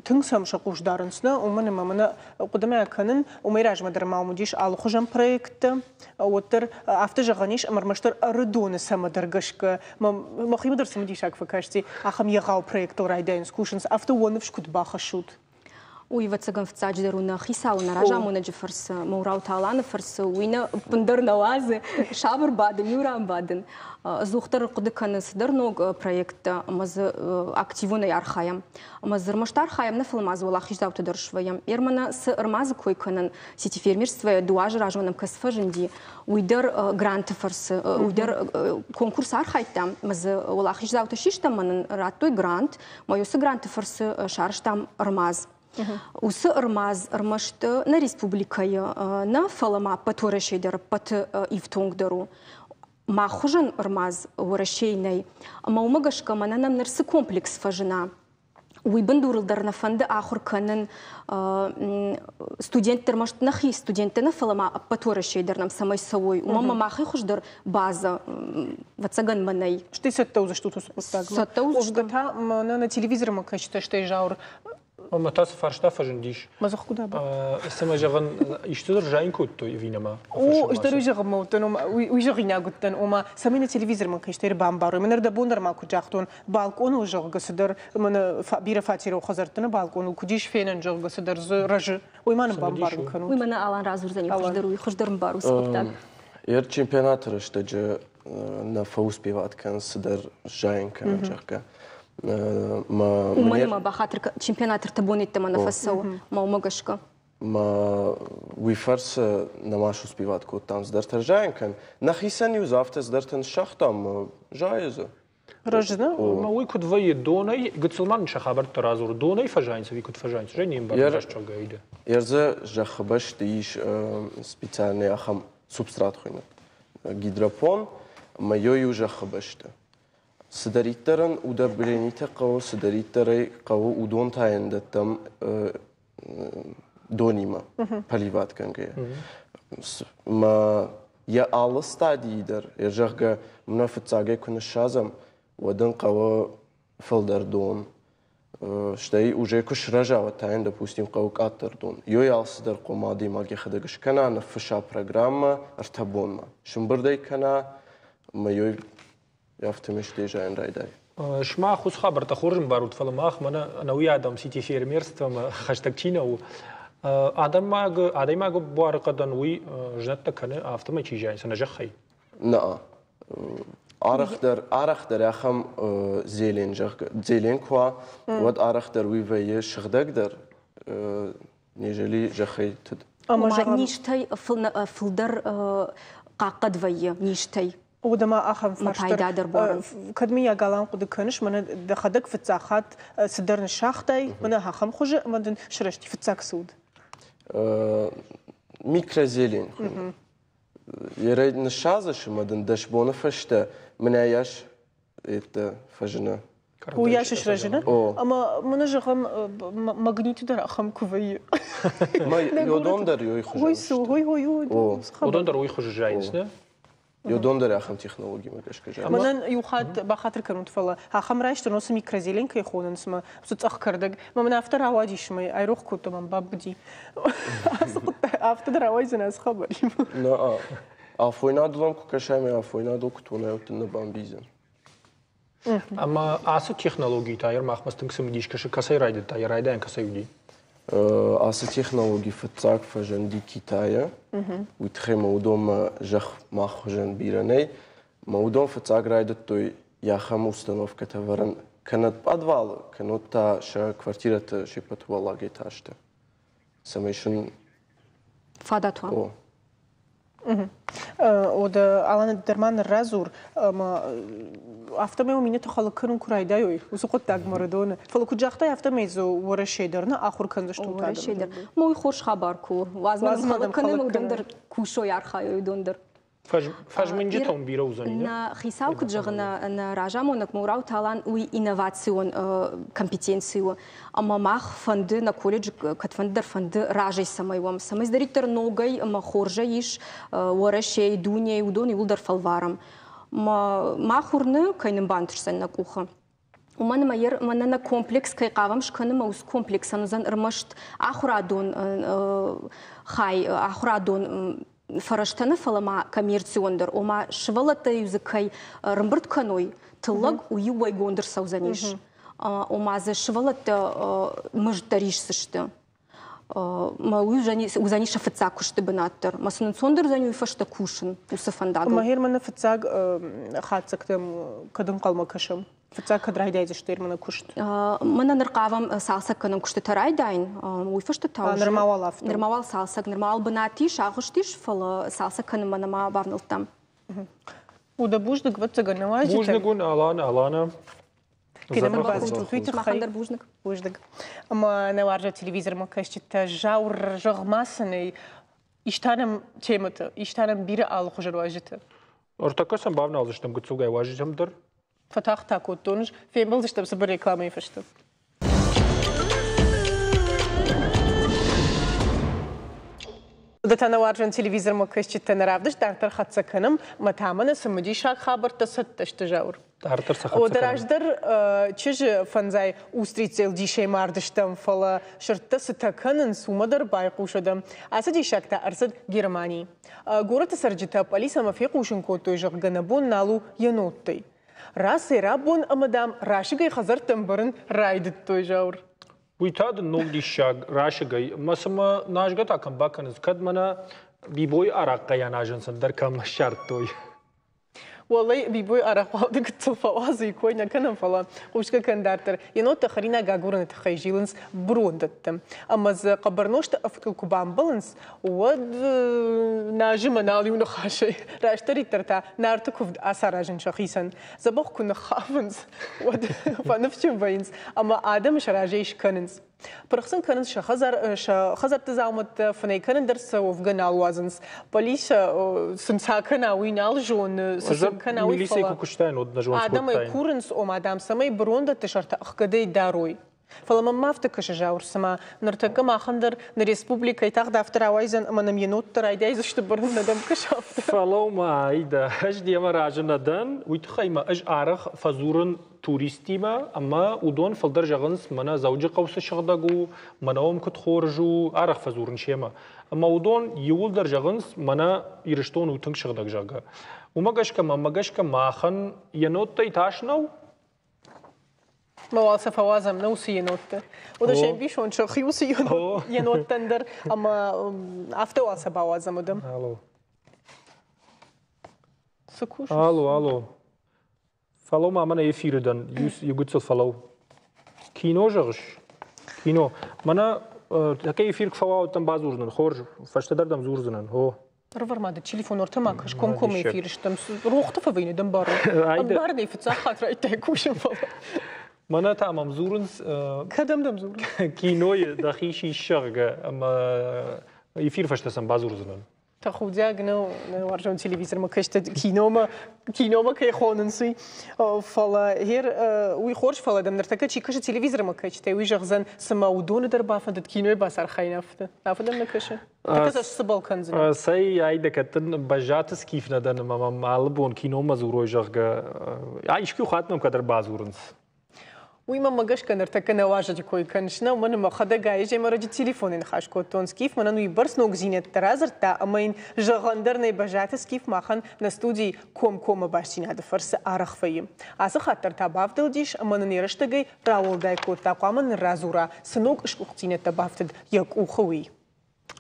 Speaker 1: тынг сӕм сӕ хъус дарынц, нӕ? Уымӕн ӕмӕ мӕнӕ хъуыдымӕ кӕнын, уымӕй размӕ дӕр ма уыдис алыхуызӕн проекттӕ, уӕддӕр афтӕ зӕгъӕн ис, ӕмӕ ӕрмӕстдӕр Ӕрыдоны цӕмӕдӕр гӕсгӕ мӕхимӕ дӕр цымыдисаг фӕкасти, ахӕм егъау проектыл райдайынц кусынц, афтӕ уӕ ныфс куыд бахӕссут?
Speaker 5: Уый, ӕвӕццӕгӕн, фыццаджыдӕр у нӕ хицауы, нӕ разамонӕджы фӕрцы, Моурауты Аланы фӕрцы. Уый нӕ ӕппындӕр нӕ уадзы сабыр бадын, иу ран бадын. Ӕдзухдӕр хъуыды кӕны цыдӕр ног проекттӕ ӕмӕ дзы активонӕй архайӕм. Ӕмӕ дзы ӕрмӕст архайӕм нӕ, фӕлӕ ма дзы уӕлахиздзаутӕ дӕр свӕййӕм. Ермӕнӕ цы ӕрмадзы кой кӕнын, сетифермерствойӕ дыууӕ азы размӕ нӕм кӕцы фӕзынди, уый дӕр гранты фӕрцы, уый дӕр конкурсы архайдтам, ӕмӕ дзы уӕлахиздзаутӕ систӕм, ӕмӕ нын радтой грант. Ӕмӕ уыцы гранты фӕрцы сарӕзтам ӕрмадз. Уыцы ӕрмадз ӕрмӕст нӕ республикӕйы нӕ, фӕлӕ ма ӕппӕт Уӕрӕсейы дӕр ӕппӕты ифтонгдӕр у. Мах хуызӕн ӕрмадз Уӕрӕсейы нӕй. Ӕмӕ уымӕ гӕсгӕ мӕнӕ нӕм ныр цы комплекс фӕзына, уый бындурыл дӕр нӕ фӕнды ахуыр кӕнын студентты ӕрмӕст нӕхи студенттӕ нӕ, фӕлӕ ма ӕппӕт Уӕрӕсейы дӕр нӕм цӕмӕй цӕуой. Уымӕн ӕмӕ махӕй хуыздӕр базӕ, ӕвӕццӕгӕн, мӕ нӕй.
Speaker 1: Стӕй цӕттӕ уыдзыстут уыцы хъуыддагмӕ?
Speaker 5: Цӕттӕ уыдзыстӕм.
Speaker 1: Уӕвгӕ та мӕнӕ нӕ телевизормӕ кӕсджытӕ стӕй Зауыр
Speaker 2: Ӕмӕ та цы фарста фӕзындис?
Speaker 1: Мӕ дзых куыд абадт?
Speaker 2: Цымӕ зӕгъын, исты дӕр зайын кодтой ӕви нӕма?
Speaker 1: О, ӕз дӕр уый зӕгъынмӕ уыдтӕн, ома уый зӕгъинаг уыдтӕн, ома цӕмӕй нӕ телевизормӕ кӕстӕр бамбарой. Мӕнӕ ӕрдӕбон дӕр ма куыд загътон, балкъоныл, зӕгъгӕ, цыдӕр мӕнӕ бирӕ фатерон хӕдзӕртты нӕ балкъоныл куыд ис фенӕн, зӕгъгӕ, цыдӕр дзы рӕзы. Уый ма нын бамбарын кӕнут.
Speaker 5: Уый мӕнӕ Алан радзурдзӕни хуыздӕр, уый хуыздӕр ӕмбару цы хъуыддаг.
Speaker 6: Ер чемпионаты рӕстӕджы нӕ фӕуспеват кӕнынц цыдӕр зайын кӕнын, зӕгъгӕ.
Speaker 5: Уымӕн ӕмӕ бахатыр чемпионат ӕртӕ бон йеддӕмӕ нӕ фӕцӕуы, мӕ уымӕ гӕсгӕ.
Speaker 6: Мӕ уый фӕрцы нӕма суспеват кодтам цыдӕртӕ зайын кӕн. Нӕхицӕн-иу дзы афтӕ цыдӕртӕ ныссагътам, зайы дзы.
Speaker 1: Рӕзыны?
Speaker 2: Ӕмӕ уый куыд вӕййы, донӕй, гыццыл ма нын сӕ хабӕрттӕ радзур, донӕй фӕзайынц ӕви куыд фӕзайынц, уже не мбарын раст зӕгъгӕ,
Speaker 6: Ердзы зӕххы бӕсты ис специальный ахӕм субстрат хуыйны гидропон, ӕмӕ йо иу зӕххы бӕсты. Цыдӕриддӕр ын удобренитӕ хъӕуы, цыдӕриддӕр ӕй хъӕуы, уыдон та йын дӕттӕм донимӕ поливат кӕнгӕйӕ. Мӕ йӕ алы стадийы дӕр, зӕгъгӕ, мӕ фыццагӕй куы ныссадзӕм, уӕд ын хъӕуы фылдӕр дон. Стӕй уже куы сырӕза, уӕд та йын, допустим, хъӕуы къаддӕр дон. Ёй алцыдӕр хъуамӕ адӕймаг йӕхӕдӕг скӕна, ныффыса программӕ ӕртӕ бонмӕ. Сымбырд ӕй кӕна, ӕмӕ ёй афтӕмӕй стӕй зайын райдай.
Speaker 2: Сымах уыцы хабӕрттӕ хорз ӕмбарут, фӕлӕ мах мӕнӕ ӕнӕуи адӕм сити-фермерствомӕ хӕстӕг чи нӕ у, адӕймаг, адӕймагы буары хъӕдӕн уый знӕттӕ кӕны, афтӕмӕй чи зайынц ӕнӕ зӕххӕй?
Speaker 6: Нӕ. Арӕхдӕр, арӕхдӕр ахӕм зелен, зӕгъгӕ, зелен куы уа, уӕд арӕхдӕр уый вӕййы сыгъдӕгдӕр, нежели зӕххӕй тыд.
Speaker 5: Ӕмӕ низтӕй фылдӕр хъахъхъӕд вӕййы низтӕй.
Speaker 1: Уӕдӕ ма ахӕм фарст дӕр, кӕд мыййаг Алан хъуыды кӕныс, мӕнӕ дӕхӕдӕг фыццаг хатт цыдӕр ныссагътай, мӕнӕ ахӕм хуызы ӕмӕ дын сырӕзти фыццаг цы уыд?
Speaker 6: Микрозелень хуыйны. Йӕ ныссадзыс ӕмӕ дын 10 боны фӕстӕ мӕнӕ йас еттӕ фӕзыны.
Speaker 1: Уыйас срӕзыны? Ӕмӕ мӕнӕ зӕгъӕм, магниты дӕр ахӕм куы вӕййы.
Speaker 6: Йодон дӕр ёй хуызы.
Speaker 1: Ой, цы, ой, ой, ой.
Speaker 2: Уыдон дӕр уый хуызы зайынц, не?
Speaker 6: Йодон дӕр ахӕм технологимӕ гӕсгӕ зайынц.
Speaker 1: Мӕнӕн иу хатт бахатыр кӕнут, фӕлӕ ахӕм райстон уыцы микрозелень кӕй хонынц, мӕ уыцы цъӕх кӕрдӕг. Мӕ мын афтӕ рауадис, мӕ айрох кодтон, мӕм бабыди. Ацы хъуыддаг афтӕ дӕр рауайдзӕн ацы хабаримӕ.
Speaker 6: Нӕ, афойнадыл ӕм куы кӕсай, мӕ афойнадыл куы тонай, уӕд дын нӕ бамбийдзӕн.
Speaker 2: Ӕмӕ ацы технологи та махмӕ тынг цымыдис кӕсы, кӕцӕй райдыдта, йӕ райдайӕн кӕцӕй уыди?
Speaker 6: Ацы технологи фыццаг фӕзынди Китайы. Уый тыххӕй ма уыдонмӕ зӕхх мах хуызӕн бирӕ нӕй. Ма уыдон фыццаг райдыдтой ахӕм установкӕтӕ вӕрын кӕнӕ пъадвалы, кӕнӕ та сӕ квартирӕты се ппӕт уӕллаг этажты, цӕмӕй сын
Speaker 5: фадат уа.
Speaker 6: О.
Speaker 1: Уӕдӕ Алан дӕр ма ныррадзур, ӕмӕ афтӕмӕй уым иннӕты хӕлӕг кӕнын куы райдайой, уыцы хъуыддагмӕ Рыдоны. Фӕлӕ куыд загътай, афтӕмӕй дзы Уӕрӕсе дӕр нӕ ахуыр кӕндзыстут
Speaker 5: Уӕрӕсе дӕр. Мӕ уый хорз хабар куы у. Уадз ма хӕлӕг кӕнын, уыдон дӕр кусой, архайой, уыдон дӕр.
Speaker 2: Фӕзмынджытӕм бирӕ уыдзӕни,
Speaker 5: нӕ? Хицау куыд зӕгъы, нӕ разамонӕг Мурауты Алан, уый инновацион компетенци у. Ӕмӕ мах фӕнды, нӕ колледжы кӕдфӕнды дӕр фӕнды разӕй цӕмӕй уӕм, цӕмӕй цыдӕриддӕр ногӕй ӕмӕ хорзӕй ис Уӕрӕсейы, дунейы, уыдон иууылдӕр фӕлварӕм. Мах уырны, кӕй нын бантысдзӕн нӕ къухы. Уымӕн ӕмӕ мӕнӕ нӕ комплекс кӕй хъавӕм скӕнын, ӕмӕ уыцы комплексӕн уыдзӕн ӕрмӕст ахуырадон хай, ахуырадон фӕрӕзтӕ нӕ, фӕлӕ ма коммерцион дӕр, ома сывӕллӕттӕ-иу дзы кӕй ӕрӕмбырд кӕной, тыллӕг, уый-иу уӕйгонд ӕрцӕудзӕнис. Ома дзы сывӕллӕттӕ мызд дӕр исдзысты. Мӕ уый уыдзӕни сӕ фыццаг куысты бынат дӕр. Мӕ сын ӕнцондӕр уыдзӕни уый фӕстӕ кусын уыцы фӕндагыл.
Speaker 1: Ӕмӕ Германы фыццаг хатдзӕгтӕм кӕд ӕнхъӕлмӕ кӕсӕм? Фыццаг кӕд райдайдзысты Германы куыст?
Speaker 5: Мӕнӕ ныр хъавӕм цалцӕг кӕнӕм куыстытӕ райдайын. Уый фӕстӕ та
Speaker 1: нырма уал афтӕ.
Speaker 5: Нырма уал цалцӕг, нырма уал бынат ис, агъуыст ис, фӕлӕ цалцӕг кӕнынмӕ нӕма бавнӕлдтам.
Speaker 1: Удӕ бузныг, ӕвӕццӕгӕн, нӕ уазджытӕн.
Speaker 2: Бузныг уын, Алан, Алана.
Speaker 1: Кӕдӕм ӕрбацыдтут, уый тыххӕй.
Speaker 5: дӕр бузныг.
Speaker 1: Бузныг. Ӕмӕ нӕ уарзӕг телевизормӕ кӕсджытӕ Зауыр зӕгъ-ма сын ӕй, иста нӕм темӕтӕ, иста нӕм бирӕ алыхуызон уазджытӕ.
Speaker 2: Ӕртӕккӕ сӕм бавналдзыстӕм гыццылгай уазджытӕм дӕр.
Speaker 1: Фӕтагъд та кодтон ӕз. Фембӕлдзыстӕм цыбыр рекламӕйы фӕстӕ. Ды та нӕ уарзон телевизормӕ кӕсджытӕ нӕ равдыст дарддӕр хӕццӕ кӕнӕм, мӕ та мӕнӕ цымыдисаг хабӕрттӕ цӕттӕ сты, Зауыр.
Speaker 2: Дарддӕр сӕ хӕццӕ
Speaker 1: Дӕ раздӕр чызджы фӕндзай устрицӕйыл дисӕй мардыстӕм, фӕлӕ сырдтӕ цытӕ кӕнынц, уымӕ дӕр байхъусӕдӕм. Ацы диссаг та ӕрцыд Германийы. Горӕты цӕрджытӕ пъӕлицӕмӕ фехъусын кодтой, зӕгъгӕ, нӕ бон нал у йӕ ноттӕй. Рацӕй-рабон ӕмӕ, дам, расыгӕй хӕдзӕрттӕм бырын райдыдтой, Зауыр.
Speaker 2: Уый та дын ног диссаг расыгӕй. Мӕ цымӕ назгӕ та кӕм бакӕнынц, кӕд мӕнӕ Бибойы арахъхъӕй аназынц, ӕндӕр кӕм ссардтой.
Speaker 1: Уӕлӕй Бибой арӕхуалды гыццыл фӕуадзы, кой нӕ кӕнӕм, фӕлӕ хъусгӕ кӕн дарддӕр. Еноттӕ хӕринаг агурыны тыххӕй зилынц бырондӕтты. Ӕмӕ дзы хъӕбӕрнозты ӕвгтыл куы бамбӕлынц, уӕд нӕзы мӕ нал иу ныхасӕй. Растдӕриддӕр та Нарты куывд ацаразын сӕхицӕн. Дзӕбӕх куы ныххафынц, уӕд фӕныфсджын вӕййынц ӕмӕ адӕмы сӕ разӕй скӕнынц. Пырх сын кӕнынц сӕ хӕдзар, сӕ хӕдзӕртты дзаумӕттӕ, фынӕй кӕнын дӕр сӕ уӕвгӕ нал уадзынц. Полицӕ сын цы акӕна, уый нал зоны, цы сын кӕна, уый
Speaker 2: фӕлӕ. куы куыстаин, уӕд нӕ зонд
Speaker 1: Адӕмӕй курынц, ома, дам, цӕмӕй бырондӕтты сӕртӕ ӕхгӕдӕй дарой. Фӕлӕ мӕм афтӕ кӕсы, Зауыр, цыма ныртӕккӕ махӕн дӕр нӕ республикӕйы тагъд афтӕ рауайдзӕн ӕмӕ нӕм енот дӕр райдайдзысты бырын, нӕ дӕм кӕсы афтӕ?
Speaker 2: Фӕлӕуу-ма, Аидӕ, ӕз демӕ разы нӕ дӕн, уый тыххӕй ма ӕз арӕх фӕдзурын туристтимӕ ӕмӕ уыдон фылдӕр зӕгъынц, мӕнӕ Дзӕуджыхъӕу цы сыгъдӕг у, мӕнӕ уым куыд хорз у, арӕх фӕдзурын семӕ. Ӕмӕ уыдон иууылдӕр зӕгъынц, мӕнӕ Ирыстон у тынг сыгъдӕг, зӕгъгӕ. Уымӕ гӕсгӕ, мӕнмӕ гӕсгӕ, махӕн еноттӕй тас нӕу.
Speaker 1: Ма уал сӕ фӕуадзӕм нӕ уыцы енотты. Уыдон се мбисонд сӕхи уыцы еноттӕн дӕр ӕмӕ афтӕ уал сӕ бауадзӕм уыдӕм.
Speaker 2: Алло.
Speaker 1: Цы кусыс?
Speaker 2: Алло, алло. Фӕлӕуу ма мӕнӕ эфиры дӕн, иу гыццыл фӕлӕуу. Кино зӕгъыс? Кино. Мӕнӕ такӕ эфир куы фӕуа, уӕд дӕм бадзурдзынӕн. Хорз, фӕстӕдӕр дӕм дзурдзынӕн. О.
Speaker 1: Ӕрвӕр ма дӕ телефон ӕртӕ ма кӕс, комкоммӕ эфиры стӕм. Рохты фӕвӕйны дӕм бары. Ӕмбарын ӕй, фыццаг хатт райдыдтай кусын, фӕлӕ.
Speaker 2: Мӕнӕ та мӕм дзурынц.
Speaker 1: Кӕдӕм дӕм дзурынц?
Speaker 2: Кинойы дӕхи сис, зӕгъгӕ, ӕмӕ эфир фӕстӕ сӕм бадзурдзынӕн.
Speaker 1: Тӕхудиаг нӕу, нӕ уарзон телевизормӕ кӕстӕ киномӕ, киномӕ кӕй хонынц, уый. Фӕлӕ гъер уый хорз, фӕлӕ дӕм ныртӕккӕ чи кӕсы телевизормӕ кӕстӕ, уый зӕгъдзӕн, цымӕ уыдоны дӕр бафӕндыд кинойы бацархайын афтӕ. Афтӕ дӕм нӕ кӕсы? Тӕккӕ сӕ сцыбӕл кӕндзынӕ.
Speaker 2: Цӕй, ай дӕ кӕд дын Бӕззаты скиф нӕ дӕн ӕмӕ мӕм алы бон киномӕ дзурой, зӕгъгӕ, искуы хатт мӕм кӕд ӕрбадзурынц.
Speaker 1: Уый мӕнмӕ гӕсгӕ ныртӕккӕ нӕ уазӕджы кой кӕныс, нӕ, уымӕн ӕмӕ мӕхӕдӕг аизӕмӕрӕджы телефонӕй ныхас кодтон. Скиф мӕнӕн уыйбӕрц ногдзинӕдтӕ радзырдта, ӕмӕ йын зӕгъӕн дӕр нӕй Бӕззаты Скиф махӕн нӕ студийы комкоммӕ бастдзинады фӕрцы арӕх вӕййы. Ацы хатт дӕр та бавдӕлдис ӕмӕ нын йӕ рӕстӕгӕй рауӕлдай кодта, хъуамӕ нын радзура, цы ног сгуыхтдзинӕдтӕ бафтыд йӕ къухы, уый.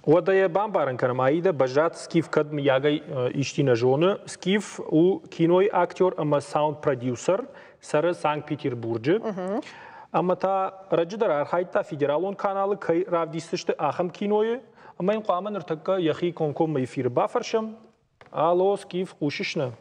Speaker 2: Уӕдӕ йӕ бамбарын кӕнӕм, Аидӕ Бӕззат Скиф кӕд мыййагӕй исчи нӕ зоны. Скиф у кинойы актер ӕмӕ саунд-продюсер, цӕры Санкт-Петербурджы. Ӕмӕ та ӕрӕджы дӕр архайдта федералон каналы кӕй равдисдзысты, ахӕм кинойы. Ӕмӕ йын хъуамӕ ныртӕккӕ йӕхи комкоммӕ эфиры бафӕрсӕм. Алло, Скиф, хъусыс нӕ?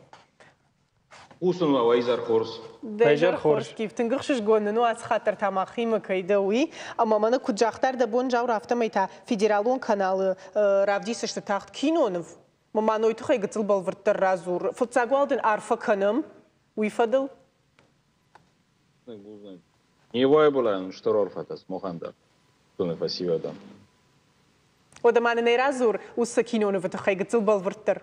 Speaker 7: Хъусын уӕ, уӕ изӕр хорз.
Speaker 1: Дӕ изӕр хорз, Скиф. Тынг ӕхсызгон нын у, ацы хатт дӕр та махимӕ кӕй дӕ, уый. Ӕмӕ мӕнӕ куыд загътай дӕ бон, Зауыр, афтӕмӕй та федералон каналы равдисдзысты тагъд киноныв. Мӕ ной тыххӕй гыццыл бӕлвырддӕр радзур. Фыццаг уал дын арфӕ кӕнӕм уый фӕдыл.
Speaker 7: Не вайбылӕн стыр арфӕтӕ смохӕн дӕр, туны фӕсивӕдӕн.
Speaker 1: Уӕдӕ ма нын ӕй радзур уыцы кинонывы тыххӕй гыццыл бӕлвырддӕр.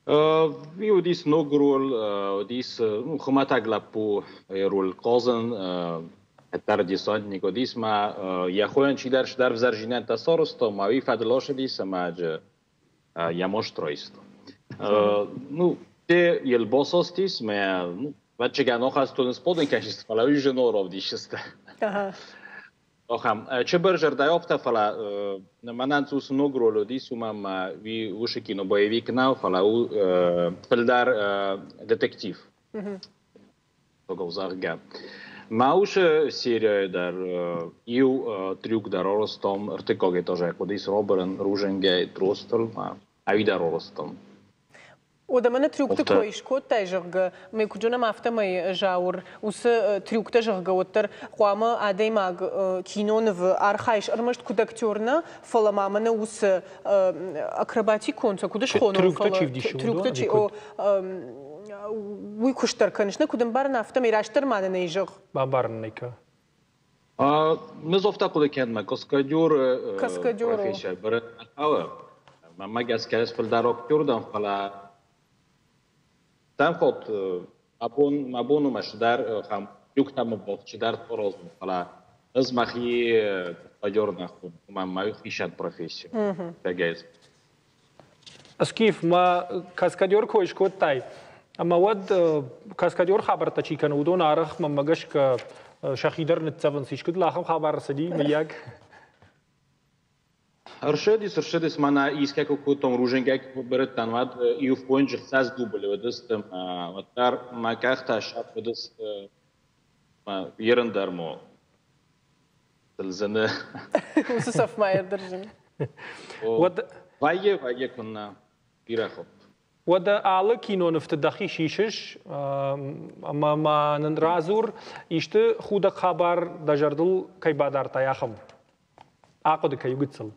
Speaker 7: Уыдис ног роль, уыдис ну, хуымӕтӕг лӕппу роль хъазын, кӕддӕр десантник уыдис ма йӕ хойӕн чидӕр цыдӕр ӕвзӕрдзинӕдтӕ сарӕзта, ма уый фӕдыл ацыдис ӕмӕ йӕ маст райста. Ну, те елбасастис, мӕ ну, ӕвӕццӕгӕн ахӕстоны сбадын кӕсис, фӕлӕ уый зын равдисыс. Ахӕм чыбыр зӕрдӕйы афтӕ, фӕлӕ мӕнӕн цъус ног роль уыдис, уымӕн ӕмӕ уый уыцы кино боевик нӕу, фӕлӕ у фылдӕр детектив. Зӕгъгӕ. Мӕ уыцы серияйы дӕр иу трюк дӕр арӕзтам, ӕртыккаг этажӕй хъуыдис рабырын рудзынгӕй тростыл, ӕви дӕр арӕзтам.
Speaker 1: Уӕдӕ мӕнӕ трюкты кой скодтай, зӕгъгӕ, мӕ куыд зонӕм, афтӕмӕй, Зауыр, уыцы трюктӕ, зӕгъгӕ, уӕддӕр хъуамӕ адӕймаг кинонывы архайыс ӕрмӕст куыд актер нӕ, фӕлӕ ма мӕнӕ уыцы акробатикон сӕ куыд схонон,
Speaker 2: трюктӕ чи вдисы,
Speaker 1: трюктӕ чи, о, уый куыст дӕр кӕныс, нӕ куыд ӕмбарын, афтӕмӕй растдӕр ма нын ӕй зӕгъ.
Speaker 2: Бамбарын ӕй кӕ.
Speaker 7: Ме афтӕ хъуыды кӕнын, каскадер профессия бӕрӕг нӕ хъӕуы. Мӕнмӕ гӕсгӕ ӕз фылдӕр актер дӕн, фӕлӕ стӕм хатт абон мӕ бон у мӕ цыдӕр ахӕм трюктӕ мӕ чидӕр аразын, фӕлӕ ӕз мӕхи каскадер нӕ хонын, уымӕн мӕ хицӕн професси.
Speaker 2: Скиф, ма каскадер кой скодтай, ӕмӕ уӕд каскадер хабӕрттӕ чи кӕны, уыдон арӕх мӕнмӕ гӕсгӕ сӕхи дӕр ныццӕвынц. Искуыд ахӕм хабар ӕрцыди, мыййаг?
Speaker 7: Ӕрсыдис, ӕрсыдис, мӕнӕ искӕй куы кодтон, рузынгӕй куы бырыдтӕн, уӕд иу фонджы хсӕз дублы уыдысты, уӕддӕр мӕ къӕхтӕ сӕпп уыдысты, мӕ ерын дӕр мо зыны.
Speaker 1: Уыцы цӕф ма дӕр зыны.
Speaker 2: Уӕд
Speaker 7: вӕййы, вӕййы куыннӕ, бирӕ хопп.
Speaker 2: Уӕдӕ алы кинонывты дӕхи сисыс ӕмӕ ма нын радзур, исты худӕг хабар дӕ зӕрдыл кӕй бадардтай, ахӕм. Ахъуыды кӕй гыццыл.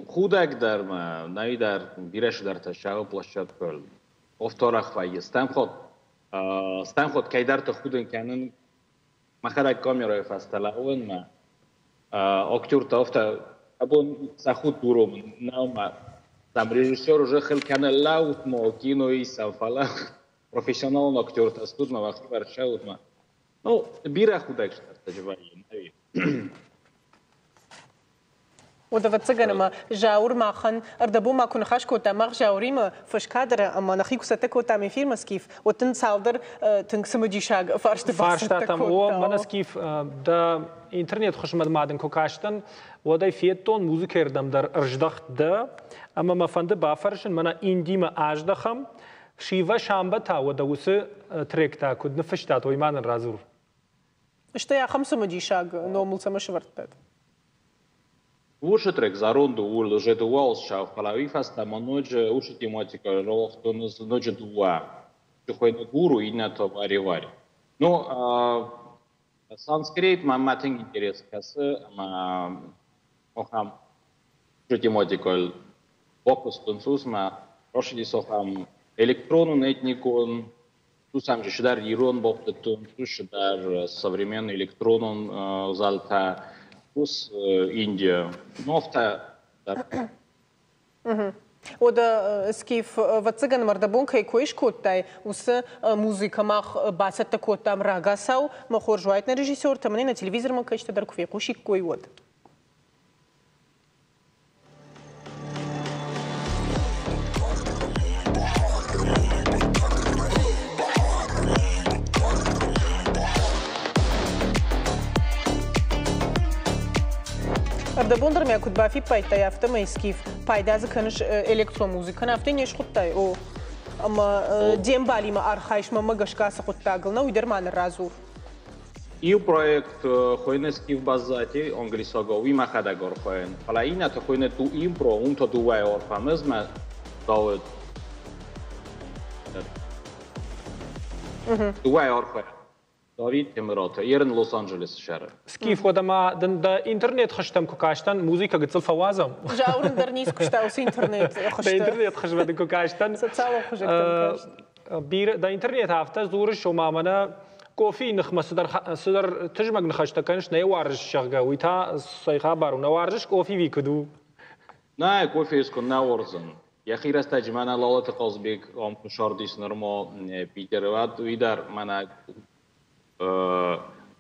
Speaker 7: Худӕг дӕр ма, нӕй дӕр бирӕ цыдӕртӕ сӕ площадкӕйыл. Офторах вӕййы. Стӕмхот, стӕмхот кӕйдӕрты худын кӕнын мӕхӕдӕг камерӕйы фӕстӕ лӕууын мӕ актертӕ афтӕ абон сӕ худ уромын нӕу мӕ там режиссер уже хыл кӕны лӕут ма кино исӕм, фӕлӕ профессионалон актертӕ стут ма уӕхи ӕрцӕут ма. Ну, бирӕ худӕг цыдӕртӕ вӕййы, нӕ
Speaker 1: Уӕд, ӕвӕццӕгӕн, ӕмӕ Зауыр махӕн ӕрдӕбон ма куы ныхас кодтам мах Зауыримӕ фӕскадры ӕмӕ нӕхи куы цӕттӕ кодтам эфирмӕ, Скиф, уӕд дын цалдӕр тынг цымыдисаг фарсты бацӕттӕ
Speaker 2: кодта. О, мӕнӕ Скиф, дӕ интернет хуызмӕ ма дын куы кастӕн, уӕд ӕй федтон, музыкӕйы рдӕм дӕр ӕрздӕхт дӕ, ӕмӕ мӕ фӕнды бафӕрсын, мӕнӕ Индимӕ аздӕхӕм, Шива Шамба та уӕдӕ уыцы тректӕ куыд ныффыстат, уый ма нын радзур.
Speaker 1: Стӕй ахӕм цымыдисаг номыл цӕмӕ сӕвӕрдтат?
Speaker 7: Уыцы трек зӕронд у, уже дыууӕ ссау, фӕлӕ уый фӕстӕ ма ноджы уыцы тематикӕ рауагътон ноджы дыууӕ. Чи хуыйны Гуру, иннӕ та Вари-Вари. Ну, санскрит мӕнмӕ тынг интерес кӕсы ӕмӕ ахӕм тематикӕйыл бакуыстон цусмӕ, рацыдис ахӕм электронон, этникон, Сусам же дӕр ирон бафтыдтон, сус дӕр современный электронон залтӕ, сус Индия. Ну, афтӕ дӕр.
Speaker 1: Уӕдӕ, Скиф, ӕвӕццӕгӕн, мӕрдӕбон кӕй кой скодтай, уыцы музыкӕ мах бацӕттӕ кодтам рагацау. Мӕ хорз уаид нӕ режиссертӕ, мӕнӕ нӕ телевизормӕ кӕсджытӕ дӕр куы фехъусиккой, уӕд. Ӕрдӕбон дӕр мӕ куыд бафиппайдтай, афтӕмӕй Скиф, пайда дзы кӕныс электромузыкӕн, афтӕ не схуыдтай? О, ӕмӕ де мбалимӕ архайыс мӕнмӕ гӕсгӕ ацы хъуыддагыл, нӕ уый дӕр ма нын радзур.
Speaker 7: Иу проект хуыйны Скиф Баззати англисагау, уый мӕхӕдӕг архайын. Фӕлӕ иннӕты хуыйны Ту Импро, уым та дыууӕ арфӕм ӕз мӕ Дауыт. Дыууӕ арфӕ. Давид Темыраты, ерын Лос-Анджелесы сӕры.
Speaker 2: Скиф, уӕдӕ ма дын дӕ интернет хызтӕм куы кастӕн, музыкӕ гыццыл фӕуадзӕм.
Speaker 1: Зауырын дӕр ницы куыста уыцы интернет хызты.
Speaker 2: Дӕ интернет хызмӕ дын куы кастӕн.
Speaker 1: Социалон хызӕгтӕм каст.
Speaker 2: Бирӕ дӕ интернет афтӕ дзурыс, ома мӕнӕ кофейы ныхмӕ цыдӕр цыдӕр тызмӕг ныхӕстӕ кӕныс, нӕ уарзыс, зӕгъгӕ, уый та цӕй хабар у? Нӕ уарзыс кофе ви куыд у?
Speaker 7: Нӕ, кофе куы нӕ уарзын. Йӕхи рӕстӕджы мӕнӕ Лалыты Хъазбег ам куы сардис нырма Питеры, уӕд уый дӕр мӕнӕ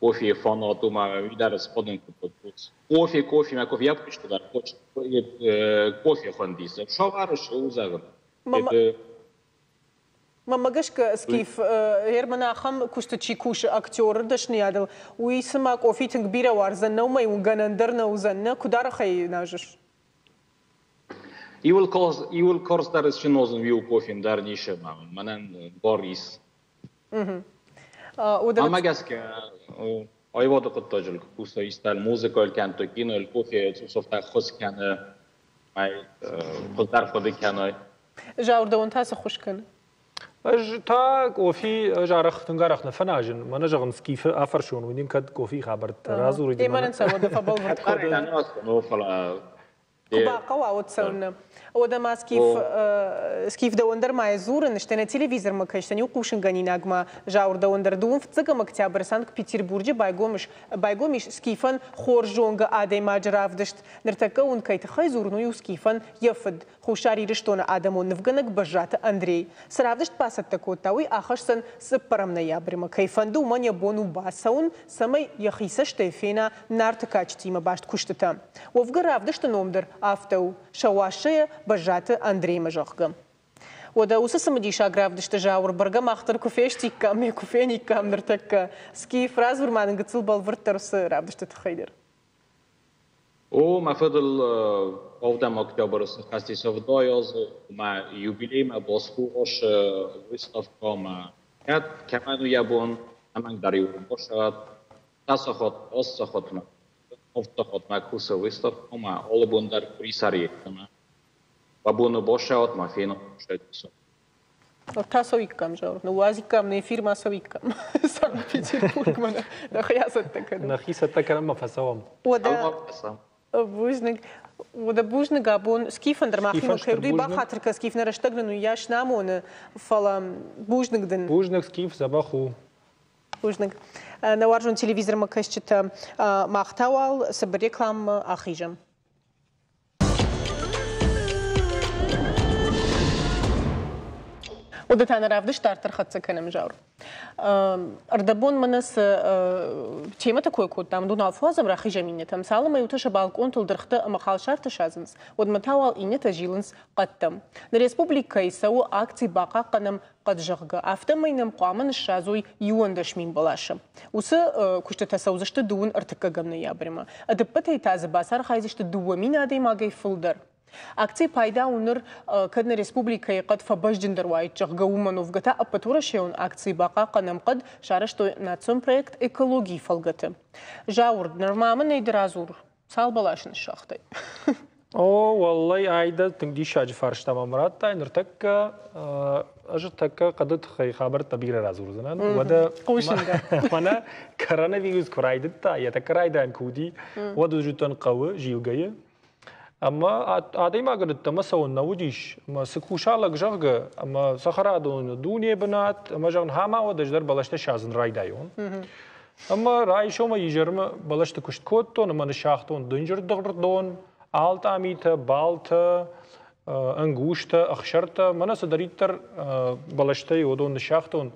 Speaker 7: кофейы фанат у, мӕ уый дӕр схъуыдын кодта. Кофе, кофе, мӕ кофе, я куысты дӕр кофе хуындис. Савӕрыс, у зӕгъын.
Speaker 1: Мӕнмӕ гӕсгӕ, Скиф, Герман ахӕм куысты чи кусы актеры дӕсныйадыл, уый цыма къофи тынг бирӕ уарздзӕн, нӕ уымӕй гӕнӕн дӕр нӕ уыдзӕн, нӕ куыд арӕхӕй назыс?
Speaker 7: Иуыл карздӕр сынозын иу кофе дӕр нисы мӕнӕн бар ис. Мӕнмӕ гӕсгӕ, аивады хъуыддаджы кусы истӕл музыкӕйыл кӕнты, кинойыл кофе цъусофтӕ ӕххуыс кӕны, хуыздӕр хъуыды кӕной.
Speaker 1: Зауыр, дӕуӕн та цы ххуыс кӕны?
Speaker 2: Ӕз та къофи ӕз арӕх тынг арӕх нӕ фӕназын. Мӕнӕ зӕгъын Скифы афӕрсон, уый нын кӕд къофийы хабӕрттӕ радзурид.
Speaker 1: Темӕ нын цӕуӕд фӕбӕлвырд кодтой. Куы бахъӕуа, уӕд цӕуыннӕ. Уӕдӕ ма Скиф, Скиф дӕуӕн дӕр ма дзурын, стӕй нӕ телевизормӕ кӕсдзӕн иу хъусынгӕнинагмӕ Зауыр дӕуӕн дӕр дыууын фыццӕгӕм октябры Санкт-Петербурджы байгом ис, байгом ис Скифӕн хорз зонгӕ адӕймаджы равдыст. Ныртӕккӕ уын кӕй тыххӕй дзурын, уый у Скифӕн йӕ фыд, Хуссар Ирыстоны адӕмон нывгӕнӕг Бӕззаты Андрей. Цы равдыст бацӕттӕ кодта, уый ахӕсдзӕн цыппӕрӕм ноябрьмӕ. Кӕй фӕнды, уымӕн йӕ бон у бацӕуын, цӕмӕй йӕхи цӕстӕй фена Нарты кадджытимӕ баст куыстытӕ. Уӕвгӕ равдысты ном дӕр афтӕ у, Сӕуӕссӕйӕ Бӕззаты Андреймӕ, зӕгъгӕ. Уӕдӕ уыцы цымыдисаг равдысты Зауыр бӕргӕ мах дӕр куы фестиккам, ме куы фениккам ныртӕккӕ. Скиф, радзур ма нын гыццыл бӕлвырддӕр уыцы равдысты тыххӕй дӕр.
Speaker 7: О, мӕ фӕдыл ӕвдӕм октябры сыххӕст ӕвдай азы, мӕ юбилеймӕ басхугъос выставкӕмӕ. Кӕд кӕмӕн у йӕ бон, ӕмӕ дӕр-иу басӕт, сахат, аст сахатмӕ, авд сахатмӕ кусы выставкӕмӕ, алы бон дӕр къуырисӕр йеддӕмӕ. Абоны басӕт ма фенын
Speaker 1: Та цӕуиккам, зӕгъ. Ныууадзиккам нӕ эфирмӕ цӕуиккам. Санкт-Петербургмӕ нӕхи ацӕттӕ кӕнӕм.
Speaker 2: Нӕхи цӕттӕ кӕнӕм ӕмӕ фӕцӕуӕм.
Speaker 1: Уӕдӕ бузныг. Уӕдӕ бузныг абон Скифӕн дӕр махимӕ кӕй уыди, бахатыр кӕн, Скиф, нӕ рӕстӕг нын уыйас нӕ амоны, фӕлӕ бузныг дын.
Speaker 2: Бузныг, Скиф, дзӕбӕх у.
Speaker 1: Бузныг. Нӕ уарзон телевизормӕ кӕсджытӕ, мах та уал цыбыр рекламмӕ ахизӕм. Уыды та нӕ равдыст дарддӕр хӕццӕ кӕнӕм, Заур. Ӕрдӕбон мӕнӕ цы темӕты кой кодтам, уыдон алфуадзӕм рахизӕм иннӕтӕм. Цалынмӕ иутӕ сӕ балкъонтыл дыргътӕ ӕмӕ халсарты садзынц, уӕдмӕ та уал иннӕтӕ зилынц хъӕдтӕм. Нӕ республикӕйы цӕуы акци «Бахъахъхъӕнӕм хъӕд», зӕгъгӕ, афтӕмӕй нӕм хъуамӕ ныссадзой 11 000 бӕласы. Уыцы куыстытӕ цӕудзысты дыууын ӕртыккӕгӕм ноябрьмӕ. Ӕдыппӕтӕй та дзы бацархайдзысты 2000 адӕймагӕй фылдӕр. Акци пайда у ныр, кӕд нӕ республикӕйы хъӕд фӕбӕзджындӕр уаид, зӕгъгӕ, уымӕн уӕвгӕ та ӕппӕтуӕрӕсейон акци «Бахъахъхъӕнӕм хъӕд» сарӕзтой национ проект «Экологийы» фӕлгӕты. Зауыр, нырма мын ӕй ды радзур, цал бӕласы ныссагътай?
Speaker 2: О, уӕллӕй, ай дӕ тынг диссаджы фарста мӕм радтай. Ныртӕккӕ ӕз тӕккӕ хъӕды тыххӕй хабӕрттӕ бирӕ радзурдзынӕн. Уӕдӕ мӕнӕ коронавирус куы райдыдта, йӕ тӕккӕ райдайӕн куы уыди, уӕд уыдтӕн хъӕуы Зилгӕйы. Ӕмӕ адӕймагӕн ӕддӕмӕ цӕуын нӕ уыдис, ӕмӕ цы куса лӕг, зӕгъгӕ, ӕмӕ цӕхӕрадоны дуне бынат, ӕмӕ зӕгъын, хама уӕд ӕз дӕр бӕлӕстӕ садзын райдайон. Ӕмӕ райсомӕй изӕрмӕ бӕлӕсты куыст кодтон ӕмӕ ныссагътон дынджыр дыргъдон, алтъамитӕ, балтӕ, ӕнгузтӕ, ӕхсӕртӕ, мӕнӕ цыдӕриддӕр бӕлӕстӕй уыдон ныссагътон.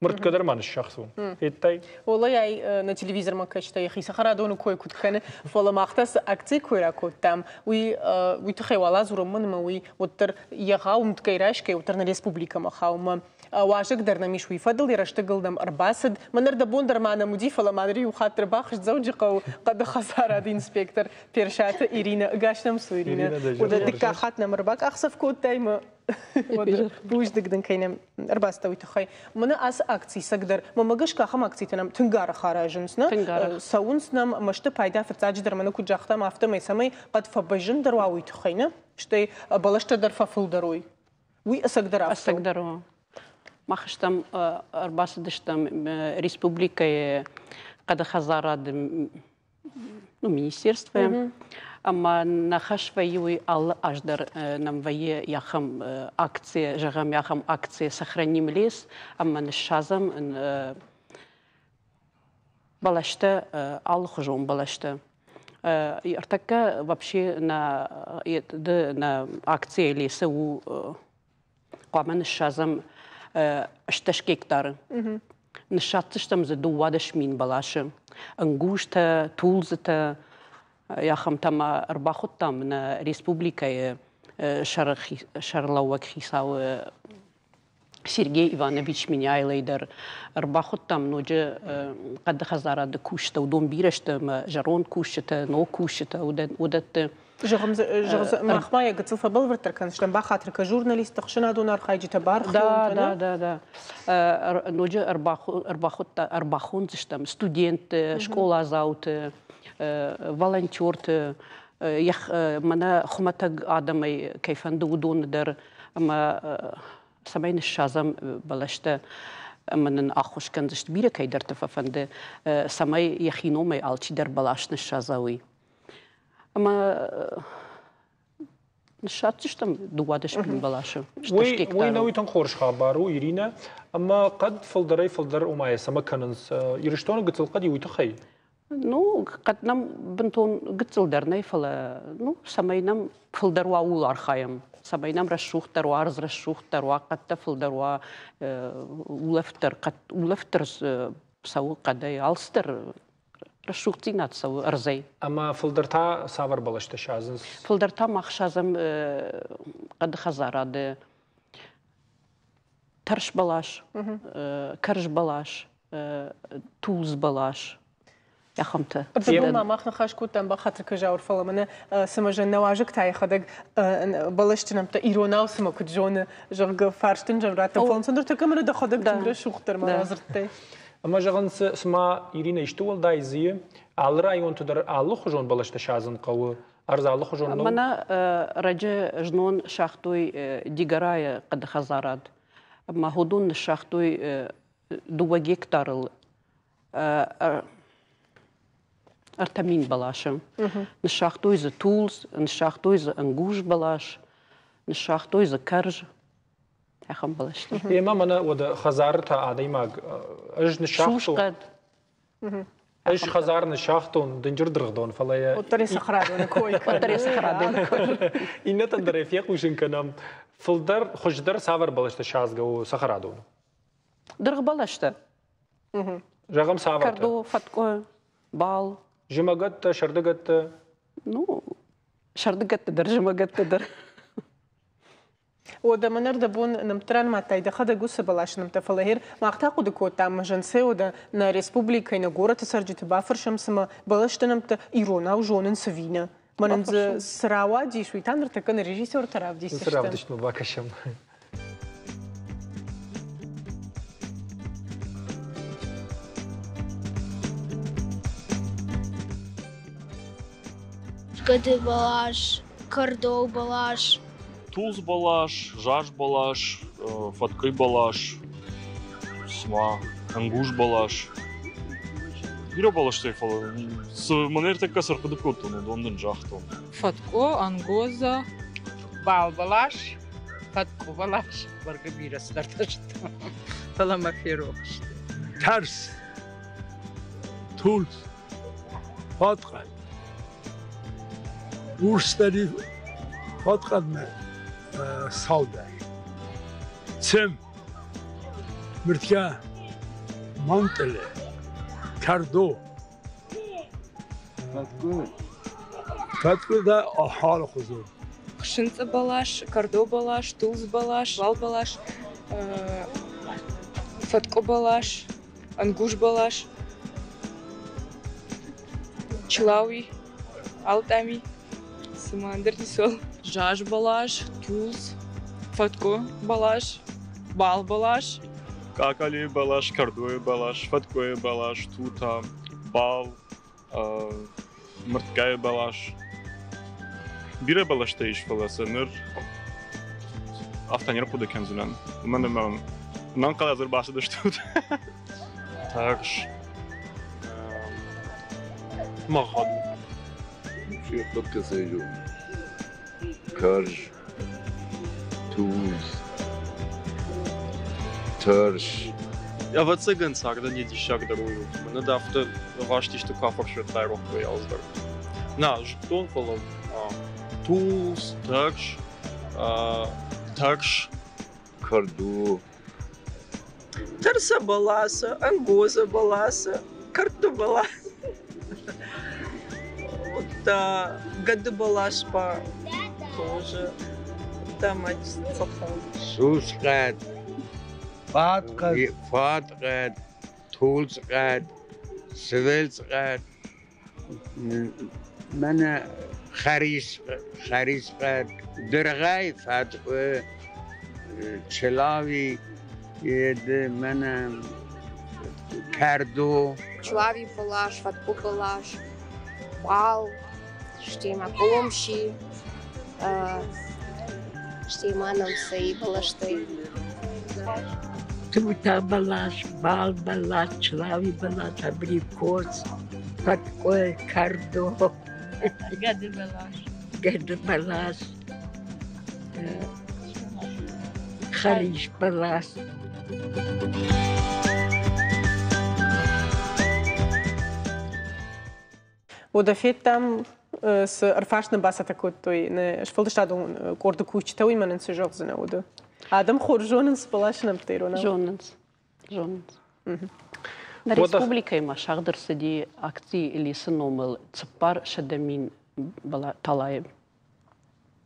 Speaker 2: Мыртгӕ дӕр ма ныссагътон. Федтай?
Speaker 1: Олай ай нӕ телевизормӕ кӕстӕй йӕхи цӕхӕрадоны кой куыд кӕны, фӕлӕ мах та цы акцийы кой ракодтам, уый уый тыххӕй уал адзурӕм мӕн ӕмӕ уый уӕддӕр егъау мткӕй райсгӕ, уӕддӕр нӕ республикӕмӕ хауы мӕ уазӕг дӕр нӕм ис, уый фӕдыл йӕ рӕстӕгыл нӕм ӕрбацыд. Мӕн ӕрдӕбон дӕр ма нӕм уыди, фӕлӕ ма ныр иу хатт ӕрбахызт Дзӕуджыхъӕуы хъӕды хӕдзарады инспектор Персаты Иринӕ. Ӕгас нӕм цу, Иринӕ. Уӕдӕ дыккаг хатт нӕм ӕрбакъахдзӕф кодтай мӕ бузныг дын, кӕй нӕм ӕрбацыдтӕ, уый тыххӕй. Мӕнӕ ацы акци цӕгдӕр, мӕнмӕ гӕсгӕ ахӕм акцитӕ нӕм тынг арӕх аразынц, нӕ? Цӕуынц нӕм мӕсты пайда фыццаджыдӕр, мӕнӕ куыд загътам, афтӕмӕй, цӕмӕй хъӕд фӕбӕззындӕр уа, уый тыххӕй, нӕ? Стӕй бӕлӕстӕ дӕр фӕфылдӕр уой. Уый ӕцӕгдӕр афтӕ у?
Speaker 8: Ӕцӕгдӕр у. Мах стӕм ӕрбацыдыстӕм республикӕйы хъӕды хӕдзарады ну, министерствойы. Ӕмӕ нӕ хӕс вӕййы уый алы аз дӕр нӕм вӕййы ахӕм акци, зӕгъӕм, ахӕм акци «Сохраним лес» ӕмӕ ныссадзӕм бӕлӕстӕ, алыхуызон бӕлӕстӕ. Ӕртӕккӕ вообще нӕ нӕ акцийы лесы у хъуамӕ ныссадзӕм 18 гектары. Ныссадздзыстӕм дзы 12 000 бӕласы. Ӕнгузтӕ, тулдзытӕ, ахӕмтӕ ма ӕрбахуыдтам нӕ республикӕйы сӕргълӕууӕг хицауы Сергей Иванович Меняйлой дӕр ӕрбахуыдтам ноджы хъӕды хӕдзарады кусджытӕ, уыдон бирӕ сты ӕмӕ зӕронд кусджытӕ, ног кусджытӕ, уыдӕтты.
Speaker 1: Зӕгъӕм, мах ма йӕ гыццыл фӕбӕлвырддӕр кӕндзыстӕм, бахатыр кӕн журналистты, ӕхсӕнадон архайджытӕ, бархионтӕ.
Speaker 8: Да, да, да, да. Ноджы ӕрбахуыдта, ӕрбахондзыстӕм студентты, скъоладзауты, волонтерты, мӕнӕ хуымӕтӕг адӕмӕй кӕй фӕнды, уыдоны дӕр ӕмӕ цӕмӕй ныссадзӕм бӕлӕстӕ ӕмӕ нын ӕххуыс кӕндзысты. Бирӕ кӕйдӕрты фӕфӕнды, цӕмӕй йӕхи номӕй алчидӕр бӕлас ныссадза, уый. Ӕмӕ ныссадздзыстӕм 12 мин бӕласы.
Speaker 2: Уый, уый нӕ уый тынг хорз хабар у, Иринӕ. Ӕмӕ хъӕд фылдӕрӕй-фылдӕр ома цӕмӕ кӕнынц? Ирыстоны гыццыл хъӕд и уый тыххӕй?
Speaker 8: Ну, хъӕд нӕм бынтон гыццыл дӕр нӕй, фӕлӕ ну, цӕмӕй нӕм фылдӕр уа, ууыл архайӕм. Цӕмӕй нӕм рӕсугъддӕр уа, ӕрдз рӕсугъддӕр уа, хъӕдтӕ фылдӕр уа, улӕфт дӕр, улӕфт дӕр цӕуы хъӕдӕй, алцыдӕр рӕсугъддзинад цӕуы ӕрдзӕй.
Speaker 2: Ӕмӕ фылдӕр та цавӕр бӕлӕстӕ садзынц?
Speaker 8: Фылдӕр та мах садзӕм хъӕды хӕдзарады тӕрс бӕлас, кӕрз бӕлас, тулдз бӕлас. Ахӕмтӕ.
Speaker 1: Ӕрдӕбон мах ныхас кодтам бахатыр кӕ, фӕлӕ мӕнӕ цымӕ зӕн нӕуазӕг та йӕхӕдӕг бӕлӕсты нӕмттӕ иронау цымӕ куыд зоны, зӕгъгӕ, фарст ын зӕн радтам, фӕлӕ сын ныртӕккӕ мӕнӕ дӕхӕдӕг тынг рӕсугъддӕр ма радзырдтай.
Speaker 2: Ӕмӕ зӕгъынц, цыма Ирина исты уӕлдай дзы алы районты дӕр алыхуызон бӕлӕстӕ садзын хъӕуы, ӕрдз алыхуызон нӕу?
Speaker 8: Мӕнӕ раджы знон сагътой Дигорайы хъӕды хӕдзарад. Ӕмӕ уыдон ныссагътой 2 гектарыл 3000 бӕласы. Ныссагътой дзы тулдз, ныссагътой дзы ӕнгуз бӕлас, ныссагътой дзы кӕрз. Ахӕм бӕлӕстӕ.
Speaker 2: Емӕ мӕнӕ уӕдӕ хӕдзары та адӕймаг ӕз ныссагътон.
Speaker 8: Сусхъӕд.
Speaker 2: Ӕз хӕдзар ныссагътон, дынджыр дыргъдон, фӕлӕ йӕ...
Speaker 1: Уӕддӕр йӕ цӕхӕрадоны кой.
Speaker 8: Уӕддӕр йӕ цӕхӕрадоны кой.
Speaker 2: Иннӕтӕн дӕр ӕй фехъусын кӕнӕм. Фылдӕр, хуыздӕр цавӕр бӕлӕстӕ садзгӕ у цӕхӕрадоны?
Speaker 8: Дыргъ бӕлӕстӕ.
Speaker 2: Зӕгъӕм, цавӕртӕ?
Speaker 8: Кӕрдо, фӕткъуы, бал.
Speaker 2: Зымӕгӕттӕ, сӕрдыгӕттӕ?
Speaker 8: Ну, сӕрдыгӕттӕ дӕр, зымӕгӕттӕ дӕр.
Speaker 1: Уӕдӕ мӕн ӕрдӕбон нӕмттӕ ранымадтай дӕхӕдӕг уыцы бӕласы нӕмттӕ, фӕлӕ гьер мах та хъуыды кодтам, ӕмӕ зӕнцӕй уӕдӕ нӕ республикӕйы, нӕ горӕты цӕрджыты бафӕрсӕм, цымӕ бӕлӕсты нӕмттӕ иронау зонынц ӕви нӕ. Мӕнӕн дзы цы рауадис, уый та ныртӕккӕ нӕ режиссертӕ равдисдзысты.
Speaker 2: Уыцы равдыстмӕ бакӕсӕм.
Speaker 9: Гӕды бӕлас, кӕрдо бӕлас.
Speaker 10: Тулдз бӕлас, заз бӕлас, фӕткъуы бӕлас, цыма ӕнгуз бӕлас. Бирӕ бӕлӕстӕй, фӕлӕ цы мӕн ӕртӕккӕ цы ӕрхъуыды кодтон, уыдон дын загътон.
Speaker 11: Фӕткъуы, ӕнгоза,
Speaker 12: бал бӕлас, фӕткъуы бӕлас, бӕргӕ бирӕ цыдӕртӕ зыдтон, фӕлӕ мӕ ферох сты.
Speaker 13: Тӕрс, тулдз, фатхъӕд. Урсдари фатхъӕдмӕ саудӕр. Цем, мыртгӕ, мантъеле, кӕрдо.
Speaker 14: Фӕткъуы.
Speaker 13: Фӕткъуы дӕ алыхуызон.
Speaker 11: Хсынцъы бӕлас, кӕрдо бӕлас, тулдз бӕлас, лал бӕлас, фӕткъуы бӕлас, ӕнгуз бӕлас, чылауи, алтъами, цыма ӕндӕр ницуал. Заз бӕлас, тулдз, фӕткъуы бӕлас, бал бӕлас.
Speaker 10: Къакъалийы бӕлас, кӕрдойы бӕлас, фӕткъуыйы бӕлас, тута, бал, мыртгӕйы бӕлас. Бирӕ бӕлӕстӕ ис, фӕлӕ сӕ ныр афтӕ не рхъуыды кӕндзынӕн. Уымӕн ӕмӕ мӕн хъӕлӕс ӕрбацыдыстут. Тӕрс. Мӕгъӕд у.
Speaker 14: Фехъуыдты Кӕрз, тулдз, тӕрс.
Speaker 10: Ӕвӕццӕгӕн, цардӕн йӕ диссагдӕр уый у. Мӕнӕ дӕ афтӕ ӕваст исты куы афӕрсӕттай рохгӕйӕ алцыдӕр. Нӕ, зыдтон, фӕлӕ тулдз, тӕрс, тӕрс.
Speaker 14: Кӕрдо.
Speaker 4: Тӕрсӕ бӕласӕ, ӕнгозӕ бӕласӕ, кӕрдту бӕласӕ. Удта гӕды бӕлас ба тоже. Удта ма цӕхӕн.
Speaker 14: Сусхъӕд.
Speaker 13: Фатхъӕд.
Speaker 14: Фатхъӕд, тулдзхъӕд, сывӕлдзхъӕд, мӕнӕ хӕрис, хӕрисхъӕд, дыргъӕй фӕткъуы, чылауи, мӕнӕ кӕрдо.
Speaker 9: Чылауи бӕлас, фӕткъуы бӕлас, бал, стӕй ма къуылымси, стӕй ма нӕм цӕй бӕлӕстӕй.
Speaker 15: Тута бӕлас, бал бӕлас, чылауи бӕлас, абрикос, фӕткъуы, кӕрдо.
Speaker 12: Гӕды бӕлас.
Speaker 15: Гӕды бӕлас, хӕрис бӕлас.
Speaker 1: Уӕдӕ федтам, цы ӕрфарст нын бацӕттӕ кодтой нӕ сфӕлдыстадон къорды кусджытӕ, уый мӕнӕн цы зӕгъдзынӕ, уыды? Адӕм хорз зонынц бӕласы нӕмттӕ иронау?
Speaker 8: Зонынц, зонынц. Нӕ республикӕйы ма сагъд ӕрцыди акци Лисы номыл 400 000 талайы.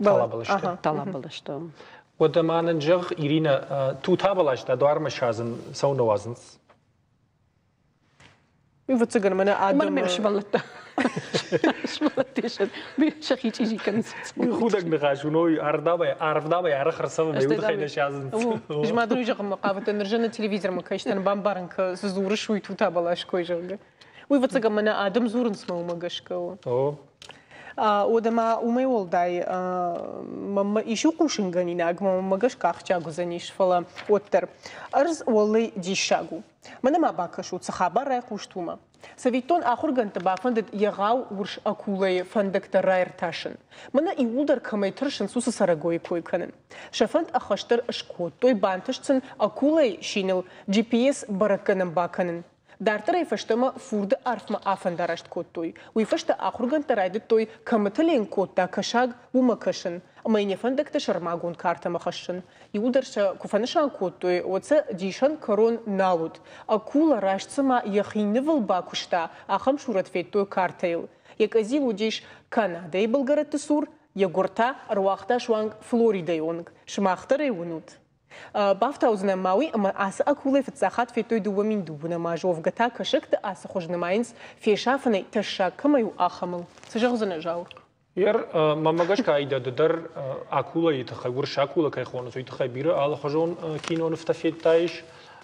Speaker 2: Талабӕлӕстӕ.
Speaker 8: Талабӕлӕстӕ.
Speaker 2: Уӕдӕ ма нын зӕгъ, Ирина, тута бӕлӕстӕ дуармӕ садзын цӕуылнӕ уадзынц?
Speaker 1: Ӕвӕццӕгӕн, мӕнӕ адӕмы...
Speaker 8: Мӕнмӕ сывӕллӕттӕ. Сывӕллӕттӕ сӕхи чъизи кӕнынц.
Speaker 2: Уый худӕг ныхас у, ной ардӕмӕй, арвдӕмӕй арӕх ӕрцӕуы, мӕ уый тыххӕй нӕ садзынц.
Speaker 1: Ӕз ма дын уый зӕгъынмӕ хъавыдтӕн, ныр зӕны телевизормӕ кӕсдӕн, бамбарын кӕ, цы дзурыс, уый тута бӕлас кой, зӕгъгӕ. Уый ӕвӕццӕгӕн, мӕнӕ адӕм дзурынц мӕ уымӕ гӕсгӕ у.
Speaker 2: О.
Speaker 1: Уӕдӕ ма уымӕй уӕлдай мӕнмӕ ис иу хъусынгӕнинаг, мӕнмӕ гӕсгӕ ахсджиаг уыдзӕнис, фӕлӕ уӕддӕр. Ӕрдз уӕллӕй диссаг у. Мӕнӕ ма бакӕсут, цы хабар райхъуыст, уымӕ. Цӕвиттон, ахуыргӕндты бафӕндыд егъау урс акулӕйы фӕндӕгтӕ раиртасын. Мӕнӕ иууылдӕр кӕмӕй тӕрсынц, уыцы цӕрӕгойы кой кӕнын. Сӕ фӕнд ӕххӕстдӕр скодтой, бантыст сын акулӕйы синыл GPS бӕрӕггӕнӕн бакӕнын. Дарддӕр ӕй фӕстӕмӕ фурды арфмӕ афӕндараст кодтой. Уый фӕстӕ ахуыргӕндтӕ райдыдтой, кӕмыты ленк кодта кӕсаг, уымӕ кӕсын ӕмӕ йын йӕ фӕндӕгтӕ сӕрмагонд картӕмӕ хӕссын. Иуылдӕр сӕ куы фӕнысан кодтой, уӕд сӕ дисӕн кӕрон нал уыд. Акула раст цыма йӕхи нывыл бакуыста, ахӕм сурӕт федтой картӕйыл. Йӕ къӕдзил уыдис Канадӕйы былгӕрӕтты цур, йӕ гуыр та ӕруагъта суанг Флоридӕйы онг. Сымах дӕр ӕй уынут? Бафтаудзынӕн ма уый, ӕмӕ ацы акулӕй фыццаг хатт федтой 2002 азы. Уӕвгӕ та кӕсӕгты ацы хуыз нымайынц фесафынӕй тӕссаг кӕмӕй у, ахӕмыл. Цы зӕгъдзынӕ, Зауыр?
Speaker 2: Ер, мӕнмӕ гӕсгӕ Аидӕ, ды дӕр акулӕйы тыххӕй, уырыс акулӕ кӕй хонынц, уый тыххӕй бирӕ алыхуызон кинонывтӕ федтаис.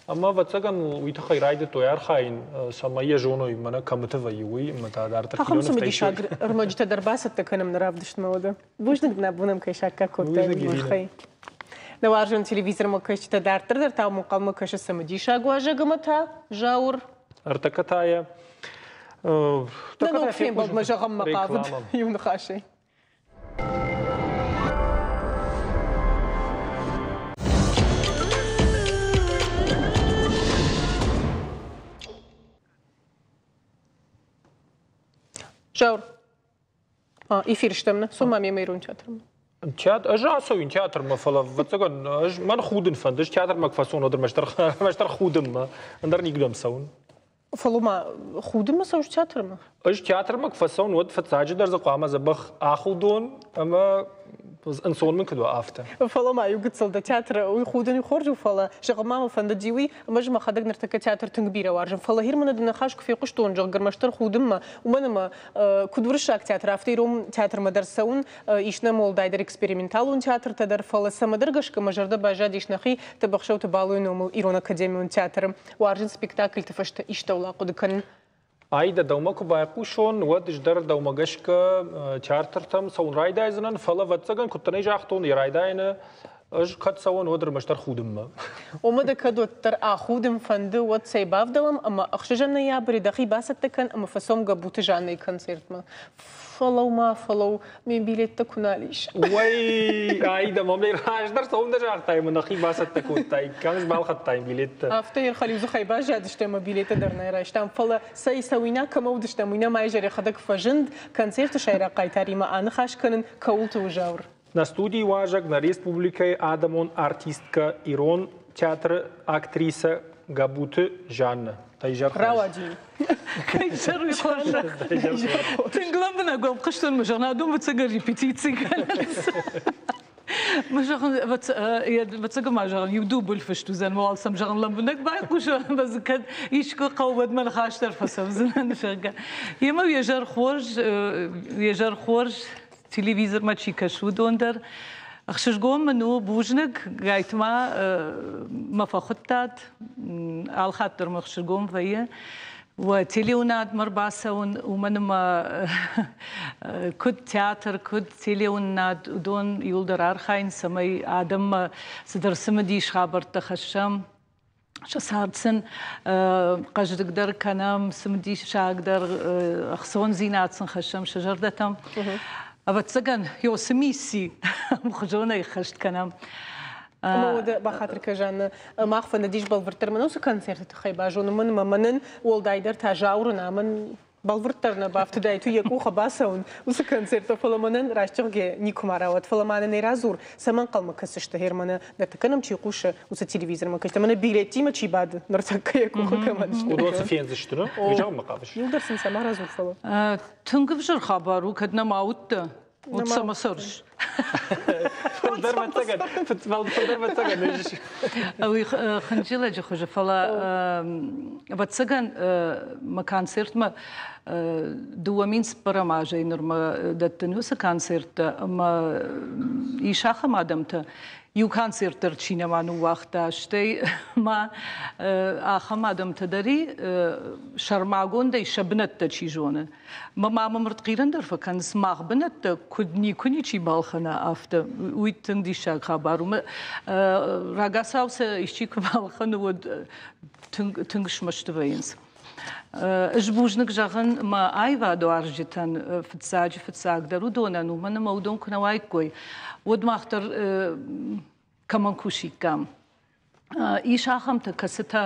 Speaker 2: Ӕмӕ, ӕвӕццӕгӕн, уый тыххӕй райдыдтой архайын, цӕмӕй йӕ зоной, мӕнӕ кӕмыты вӕййы, уый, ӕмӕ та дарддӕр
Speaker 1: Ахӕм
Speaker 2: кинонывтӕ
Speaker 1: цымыдисаг ӕрмӕджытӕ дӕр бацӕттӕ кӕнӕм нӕ равдыстмӕ, уӕдӕ. Бузныг дын, абон ӕм кӕй саккаг кодтай,
Speaker 2: Бузныг,
Speaker 1: уый тыххӕй. Нӕ уарзон телевизормӕ кӕсджытӕ дарддӕр дӕр та ӕнхъӕлмӕ кӕсы цымыдисаг уазӕг ӕмӕ та Зауыр.
Speaker 2: Ӕртӕккӕ та йӕ
Speaker 1: Нӕ ног фембӕлдмӕ зӕгъынмӕ хъавыд иу ныхасӕй. Зауыр, эфир стӕм нӕ? Цом ма мемӕ ирон театрмӕ.
Speaker 2: Театр, ӕз ацӕуин театрмӕ, фӕлӕ ӕвӕццӕгӕн, ӕз мӕн худын фӕнды, ӕз театрмӕ куы фӕцӕуон, уӕд ӕрмӕстдӕр худынмӕ, ӕндӕр никуыдӕм цӕуын.
Speaker 1: Фӕлӕ ма худынмӕ цӕуыс театрмӕ?
Speaker 2: Ӕз театрмӕ куы фӕцӕуын, уӕд фыццаджыдӕр дзы хъуамӕ дзӕбӕх ахудон ӕмӕ ӕнцон мын куыд уа, афтӕ.
Speaker 1: Фӕлӕ ма иу гыццыл дӕ театры уый худын хорз у, фӕлӕ зӕгъын ма мӕ фӕндыди уый, ӕмӕ ӕз мӕхӕдӕг ныртӕккӕ театр тынг бирӕ уарзын. Фӕлӕ гъер мӕнӕ дӕ ныхас куы фехъуыстон, зӕгъгӕ, ӕрмӕстдӕр худынмӕ, уымӕн ӕмӕ куыд уырыссаг театр, афтӕ ирон театрмӕ дӕр цӕуын, ис нӕм уӕлдайдӕр эксперименталон театртӕ дӕр, фӕлӕ цӕмӕдӕр гӕсгӕ мӕ зӕрдӕ баззадис нӕхи Тӕбӕхсӕуты Балойы номыл Ирон академион театры. Уарзын спектакльты фӕстӕ истӕуыл ахъуыды кӕнын.
Speaker 2: Аидӕ, дӕумӕ куы байхъусон, уӕд ӕз дӕр дӕумӕ гӕсгӕ театртӕм цӕуын райдайдзынӕн, фӕлӕ, ӕвӕццӕгӕн, куыддӕр ӕй загътон, йӕ райдайӕны ӕз кӕд цӕуон, уӕд ӕрмӕстдӕр худынмӕ.
Speaker 1: Омӕ дӕ кӕд уӕддӕр ахудын фӕнды, уӕд цӕй бавдӕлӕм ӕмӕ ӕхсӕзӕм ноябры дӕхи бацӕттӕ кӕн ӕмӕ фӕцом Гӕбуты Жаннӕйы концертмӕ. Фӕлӕуу-ма, фӕлӕуу, ме билеттӕ куы нал ис.
Speaker 2: Уӕй, Аида, мӕм раздӕр цӕуылнӕ загътай ӕмӕ нӕхи бацӕттӕ кодтай, кӕм балхӕдтай билеттӕ?
Speaker 1: Афтӕ йӕ хӕлиудзыхӕй баззадысты ӕмӕ билеттӕ дӕр нӕ райстам. Фӕлӕ цӕй цӕуинаг кӕмӕ уыдыстӕм, уый нӕм айзӕр йӕхӕдӕг фӕзынд, концерты сӕйраг хъайтаримӕ аныхас кӕнын кӕуылты у Зауыр.
Speaker 2: Нӕ студийы уазӕг, нӕ республикӕйы адӕмон артисткӕ, ирон театры актрисӕ Габуты Жаннӕ.
Speaker 1: Рауади.
Speaker 16: Тынг лӕмбынӕг уӕм хъуыстон, мӕ зӕгъын, адон ӕвӕццӕгӕн репетици кӕнынц. Мӕ зӕгъын, ӕвӕццӕгӕн ма зӕгъын, иу дубль фыст уыдзӕн, уал сӕм зӕгъын лӕмбынӕг байхъусон, ӕмӕ дзы кӕд искуы хъӕуы, уӕд мӕ ныхас дӕр фӕцӕудзынӕн, зӕгъгӕ. Емӕ уе зӕр хорз, уе зӕр хорз, телевизормӕ чи кӕсы, уыдон дӕр. Ӕхсызгон мын у, бузныг, гайтма мӕ фӕхуыдтат. Алхатт дӕр мӕ ӕхсызгон вӕййы. Уӕ телеуынадмӕ ӕрбацӕуын, уымӕн ӕмӕ куыд театр, куыд телеуынынад, уыдон иуылдӕр архайынц, цӕмӕй адӕммӕ цыдӕр цымыдис хабӕрттӕ хӕссӕм. Сӕ цард сын хъӕздыгдӕр кӕнӕм, цымыдисагдӕр ӕхцондзинад сын хӕссӕм сӕ зӕрдӕтӕм. Ӕвӕццӕгӕн, цы мисси ӕмхуызонӕй ӕххӕст кӕнӕм.
Speaker 1: Ӕмӕ уӕдӕ бахатыр кӕ, Жанна, мах фӕндыдис бӕлвырддӕр мӕн уыцы концерты тыххӕй базонын, мӕн ӕмӕ мӕнӕн уӕлдайдӕр та Зауыры намӕн бӕлвырддӕр нӕ бафтыдаид йӕ къухы бацӕуын уыцы концерттӕ, фӕлӕ мӕнӕн раст зӕгъгӕ никуыма рауад. Фӕлӕ ма нын ӕй радзур, цӕмӕн хъӕлмӕ кӕсыс Германы, ныртӕккӕ нӕм чи хъусы, уыцы телевизормӕ кӕсты, мӕнӕ билеттимӕ чи бады, ныртӕккӕ йӕ къухы кӕмӕн сты.
Speaker 2: Уыдон цы фендзысты, ну? Уый зӕгъынмӕ хъавыс?
Speaker 1: Иуылдӕр сын цӕмӕ радзур, фӕлӕ.
Speaker 16: Тынг ӕвзӕр хабар у, кӕд нӕма уыдтӕ, уӕд цӕмӕ цӕрыс?
Speaker 2: Фылдӕр вӕццӕгӕн, фылдӕр вӕццӕгӕн ис.
Speaker 16: Уый хынджылӕджы хуызы, фӕлӕ ӕвӕццӕгӕн мӕ концертмӕ 2004 азӕй нырмӕ дӕттын уыцы концерттӕ ӕмӕ ис ахӕм адӕмтӕ, иу концерт дӕр чи нӕма ныууагъта, стӕй ма ахӕм адӕмтӕ дӕр и, сӕрмагондӕй сӕ бынӕттӕ чи зоны. Мӕ мамӕ мыртхъирӕн дӕр фӕкӕнынц, мах бынӕттӕ куыд никуы ничи балхӕна, афтӕ. Уый тынг диссаг хабар у. Рагацау сӕ исчи куы балхӕны, уӕд тынг, тынг смӕсты вӕййынц. Ӕз бузныг зӕгъын мӕ аивадуарзджытӕн фыццаджы фыццагдӕр уыдонӕн, уымӕн ӕмӕ уыдон куы нӕ уаиккой, уӕд мах дӕр кӕмӕн кусиккам. Ис ахӕмтӕ, кӕцытӕ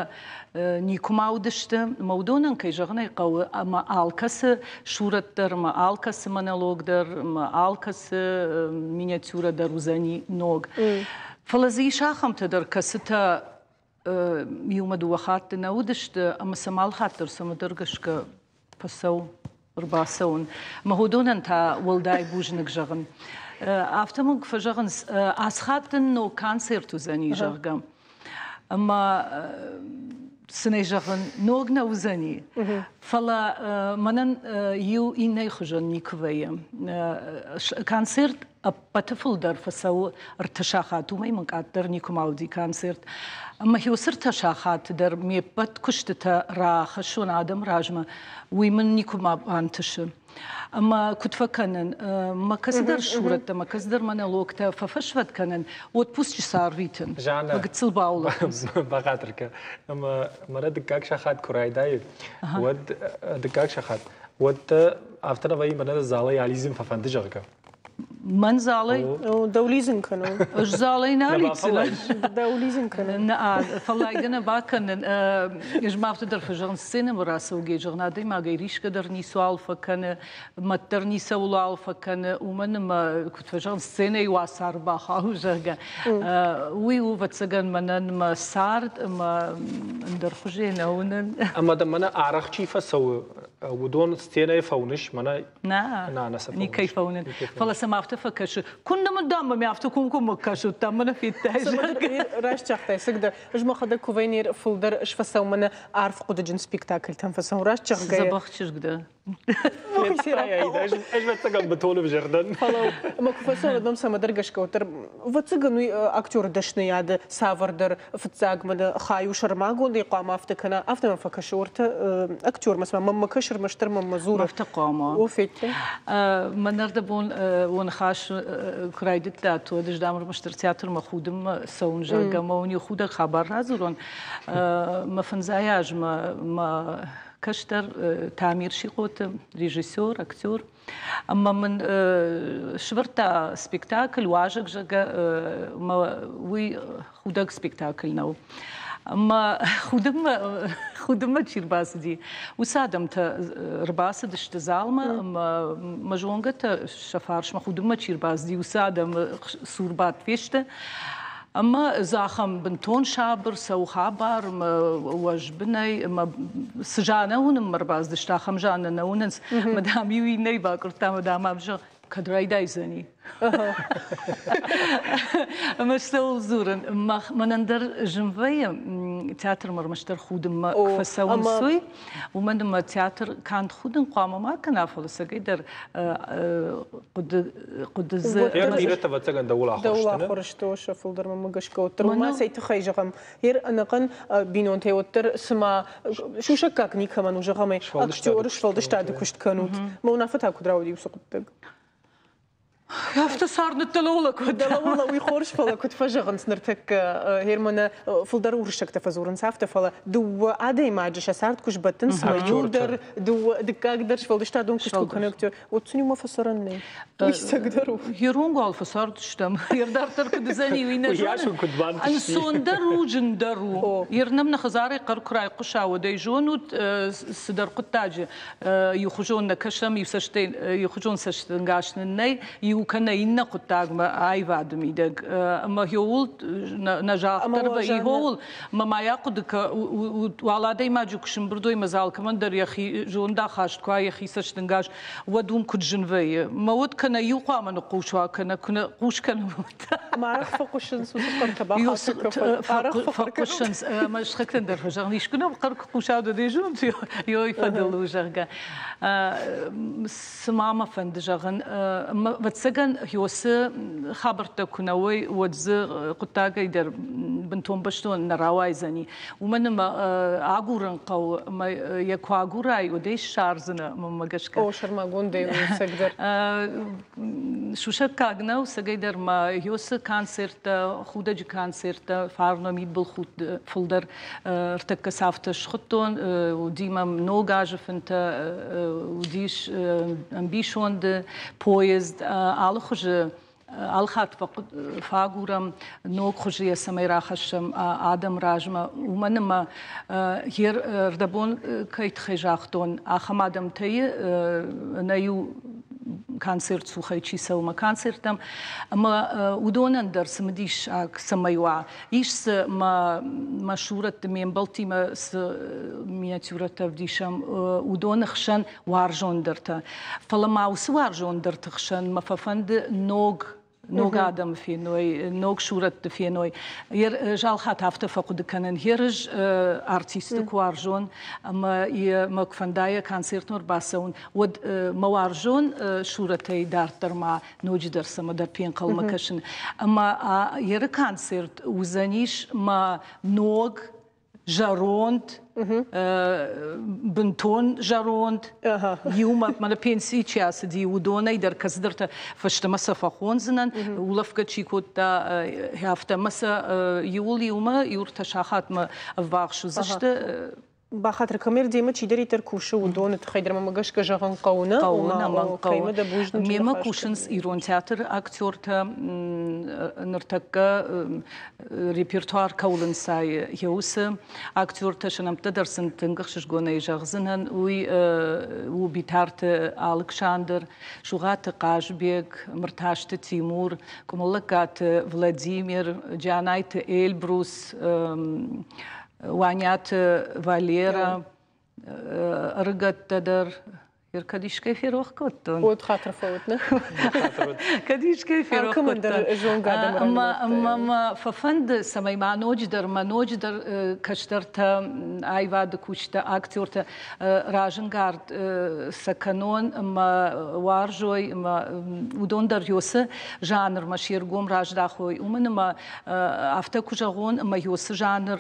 Speaker 16: никуыма уыдысты, ӕмӕ уыдонӕн, кӕй зӕгъын ӕй хъӕуы, ӕмӕ алкӕцы сурӕт дӕр, ӕмӕ алкӕцы монолог дӕр, ӕмӕ алкӕцы миниатюрӕ дӕр уыдзӕни ног. Фӕлӕ дзы ис ахӕмтӕ дӕр, кӕцытӕ иумӕ дыууӕ хатты нӕ уыдысты, ӕмӕ сӕм алхатт дӕр цӕмӕдӕр гӕсгӕ фӕцӕуы ӕрбацӕуын. Мӕ уыдонӕн та уӕлдай бузныг зӕгъын. Афтӕ мын куы фӕзӕгъынц, ацы хатт дын ног концерт уыдзӕни, зӕгъгӕ. Ӕмӕ цы нӕ зӕгъын, ног нӕ уыдзӕни. Фӕлӕ мӕнӕн иу иннӕйы хуызӕн никуы вӕййы. Концерт ӕппӕты фылдӕр фӕцӕуы ӕртӕ сахат, уымӕй мын къаддӕр никуыма уыди концерт. Ӕмӕ уыцы ӕртӕ сахаты дӕр ме ппӕт куыстытӕ рахӕссон адӕмы размӕ, уый мын никуыма бантысы. Ӕмӕ куыд фӕкӕнын, мӕ кӕцыдӕр сурӕттӕ, мӕ кӕцыдӕр монологтӕ фӕфӕсвӕд кӕнын, отпусчы сӕ арвитын.
Speaker 2: Жанна,
Speaker 16: мӕ гыццыл баулӕфынц.
Speaker 2: Бахатыр кӕн. Ӕмӕ мӕнӕ дыккаг сахат куы райдайы, уӕд дыккаг сахат, уӕд дӕ афтӕ нӕ вӕййы, мӕнӕ залӕй алидзын фӕфӕнды, зӕгъгӕ.
Speaker 16: Мӕн залӕй?
Speaker 1: Дӕу лизын кӕнон.
Speaker 16: Ӕз залӕй нӕ алидздзынӕн.
Speaker 1: Дӕу лизын кӕнын.
Speaker 16: Нӕ, фӕллайгӕ нӕ бакӕнын. Ӕз ма афтӕ дӕр фӕзӕгъын, сценӕмӕ рацӕугӕ, зӕгъын, адӕймагӕй рисгӕ дӕр ницуал фӕкӕны, мӕт дӕр ницӕуылуал фӕкӕны, уымӕн ӕмӕ, куыд фӕзӕгъын, сценӕйы уацары бахауы, зӕгъгӕ. Уый у, ӕвӕццӕгӕн, мӕнӕн мӕ цард ӕмӕ ӕндӕр хуызӕй нӕ уынын.
Speaker 2: Ӕмӕ дӕ мӕнӕ арӕх чи фӕцӕуы, уыдон сценӕйы фӕуыныс, мӕнӕ
Speaker 16: Нӕ, никӕй фӕуынын. Фӕлӕ сӕм афтӕ фӕкӕсы, куыннӕ мын дам мӕм афтӕ комкоммӕ кӕсут, дам мӕ нӕ федтай.
Speaker 1: Раст загътай, цыгдӕр. Ӕз мӕхӕдӕг куы вӕйнер фылдӕр сфӕцӕуын мӕнӕ арф хъуыдыджын спектакльтӕм фӕцӕуын. Раст зӕгъгӕйӕ.
Speaker 16: Дзӕбӕх чызг дӕ.
Speaker 2: Ӕз ӕвӕццӕгӕн бынтон ӕвзӕр дӕн.
Speaker 1: Фӕлӕ мӕ куы фӕцӕуын, уӕд мӕм цӕмӕдӕр гӕсгӕ уӕддӕр ӕвӕццӕгӕн уый актеры дӕсныйады цавӕрдӕр фыццаг мӕнӕ хай у сӕрмагондӕй хъуамӕ афтӕ кӕна, афтӕ мӕм фӕкӕсы уӕртӕ актермӕ, цыма мӕнмӕ кӕсы, ӕрмӕстдӕр мӕнмӕ дзуры.
Speaker 16: Афтӕ хъуамӕ.
Speaker 1: О, федтай.
Speaker 16: Мӕн ӕрдӕбон уӕ ныхас куы райдыдтат, уӕд ӕз дам ӕрмӕстдӕр театрмӕ худынмӕ цӕуын, зӕгъгӕ, мӕ уын иу худӕг хабар радзурон. Мӕ фӕндзай азмӕ мӕ кӕстӕр Тамир Сихъоты, режиссер, актер, Ӕмӕ мын сывӕрдта спектакль «Уазӕг», зӕгъгӕ, ӕмӕ уый худӕг спектакль нӕу. Ӕмӕ худынмӕ, худынмӕ чи рбацыди, уыцы адӕмтӕ ӕрбацыдысты залмӕ ӕмӕ мӕ зонгӕтӕ сӕ фарсмӕ худынмӕ чи рбацыди, уыцы адӕмы цур бадт фесты. Ӕмӕ дзы ахӕм бынтон сабыр цӕуы хабар ӕмӕ уӕзбынӕй ӕмӕ цы Жаннӕ уынынмӕ ӕрбацыдысты, ахӕм Жаннӕ нӕ уынынц. Ӕмӕ дам иу иннӕйы бакъуырдта ӕмӕ дам ам зӕгъ, кӕд райдайдзӕни. Ӕмӕ цӕуыл дзурын? Мӕнӕн дӕр зын вӕййы театрмӕ ӕрмӕстдӕр худынмӕ куы фӕцӕуынц, уый. Уымӕн ӕмӕ театр канд худын хъуамӕ ма кӕна, фӕлӕ цӕгӕйдӕр хъуыды хъуыды дзы.
Speaker 2: Бирӕтӕ ӕвӕццӕгӕн дӕуыл ахуыр сты.
Speaker 1: Дӕуыл ахуыр сты, сӕ фылдӕрмӕ гӕсгӕ уӕддӕр. Уымӕ цӕй тыххӕй зӕгъӕм, ер ӕнӕхъӕн бинонтӕй уӕддӕр цыма сусӕггаг никӕмӕн у, зӕгъӕм, актеры сфӕлдыстады куыст кӕнут. Мӕ уынаффӕ та куыд рауади уыцы хъуыддаг?
Speaker 16: Афтӕ цард ныддӕлӕуӕлӕ кодта.
Speaker 1: Дӕлӕуӕлӕ уый хорз, фӕлӕ куыд фӕзӕгъынц ныртӕккӕ, Германы фылдӕр уырыссӕгтӕ фӕдзурынц афтӕ, фӕлӕ дыууӕ адӕймаджы сӕ цард куы сбӕттынц, иу дӕр, дыууӕ, дыккаг дӕр сфӕлдыстадон куыст куы кӕны актер, уӕд сын иумӕ фӕцӕрӕн нӕй. Уый цӕгдӕр у.
Speaker 16: Ирон гал фӕцардыстӕм. Йе дарддӕр куыд уыдзӕни, уый нӕ зонын. Ӕнцондӕр у, зындӕр у. Йе рнӕм нӕ хӕдзарӕй хъӕр куы райхъуыса, уӕд ӕй зонут, цыдӕр хъуыддаджы иухуызон нӕ кӕсӕм, иу цӕстӕй иухуызон цӕстӕнгас нын нӕй, Иу кӕнӕ иннӕ хъуыддагмӕ аивады мидӕг. Ӕмӕ гьоуыл нӕ загъддӕр вӕййы гьоуыл, мӕ ма йӕ хъуыды уал адӕймаджы куы сымбырд уой, мӕ дзы алкӕмӕн дӕр йӕхи зондахаст куы уа, йӕхи цӕстӕнгас, уӕд уым куыд зын вӕййы. Мӕ уӕд кӕнӕ иу хъуамӕ ныхъхъус уа, кӕнӕ куы нӕ хъус кӕнӕм, уӕд.
Speaker 1: Арӕх фӕхъуысынц уыцы хъӕртӕ бахатыр
Speaker 16: Фӕхъуысынц, ӕмӕ сыхӕгтӕн дӕр фӕзӕгъын, искуы нӕм хъӕр куы хъуса, уӕд ӕй зонут, ёй фӕдыл у, зӕгъгӕ. Цы ма мӕ фӕнды зӕгъын, ӕвӕццӕгӕн, Хёсы хабӕрттӕ куы нӕ уой, уӕд дзы хъуыддагӕй дӕр бынтон бӕстон нӕ рауайдзӕни. Уымӕн ӕмӕ агурын хъӕуы, ӕмӕ йӕ куы агурай, уӕд ӕй ссардзынӕ, мӕнмӕ гӕсгӕ.
Speaker 1: О, сӕрмагондӕй у ӕцӕгдӕр.
Speaker 16: Сусӕггаг нӕу, цӕгӕйдӕр ма Хёсы концерттӕ, худӕджы концерттӕ, фарно мидбылхудт фылдӕр ӕртӕккӕ цафтӕ схуыдтон, уыди мӕм ног азы фынтӕ, уыдис ӕмбисонды поезд, алы хуызы алхатт фӕагурӕм ног хуызы йӕ цӕмӕй рахӕссӕм адӕм размӕ, уымӕн ӕмӕ йе рдӕбон кӕй тыххӕй загътон, ахӕм адӕмтӕй нӕ иу концерт цухӕй чи цӕуы мӕ концерттӕм, ӕмӕ уыдонӕн дӕр цымыдисаг цӕмӕй уа. Ис дзы мӕ, мӕ сурӕтты ме мбӕлттимӕ цы миниатюрӕтӕ ӕвдисӕм, уыдоны хсӕн уарзондӕртӕ. Фӕлӕ ма уыцы уарзондӕрты хсӕн мӕ фӕфӕнды ног ног адӕмы феной, ног сурӕтты феной. Жалхат афтӕ фӕхъуыды кӕнын, ерыз артисты куы уарзон ӕмӕ мӕ куы фӕнда йӕ концертмӕ ӕрбацӕуын, уӕд мӕ уарзон сурӕтӕй дарддӕр ма ноджыдӕр цӕмӕдӕр фенхъӕлмӕ кӕсын. Ӕмӕ еры концерт уыдзӕнис мӕ ног зӕронд, бынтон зӕронд, иумӕ мӕнӕ пенсийы чи ацыди, уыдонӕй дӕр кӕцыдӕртӕ фӕстӕмӕ сӕ фӕхондзынӕн, улӕфгӕ чи кодта, афтӕ ӕмӕ сӕ иуыл иумӕ иу ӕртӕ сахатмӕ ӕввахс уыдзысты.
Speaker 1: Бахатыр, коммердемӕ чидӕриддӕр кусы, уыдоны тыххӕй дӕр мӕм гӕсгӕ зӕгъын хъӕуы, нӕ?
Speaker 16: Хъӕуы, нӕмӕнг хъӕуы. Мемӕ кусынц ирон театры актертӕ, ныртӕккӕ репертуар кӕуыл ӕнцайы, йӕ уыцы актертӕ, сӕ нӕмттӕ дӕр сын тынг ӕхсызгонӕй зӕгъдзынӕн. Уый у Битарты Алыксандр, Сугъаты Хъазбег, Мыртазты Тимур, Къуымӕллӕггаты Владимир, Джанайты Эльбрус, Уаниаты Валера, ӕрыгӕттӕ дӕр. Кӕд искӕй ферох кодтон?
Speaker 1: Уӕд хатыр фӕуӕд, нӕ?
Speaker 16: Кӕд искӕй ферох кодтон? Ӕмӕ мӕ фӕфӕнды, цӕмӕй ма ноджыдӕр, мӕ ноджыдӕр кӕстӕртӕ, аивады кусджытӕ, актертӕ разӕнгард сӕ кӕнон ӕмӕ уарзой, ӕмӕ уыдон дӕр ёсы жанрмӕ се ргом раздахой. Уымӕн ӕмӕ Афтӕ куы зӕгъон, ӕмӕ ёсы жанр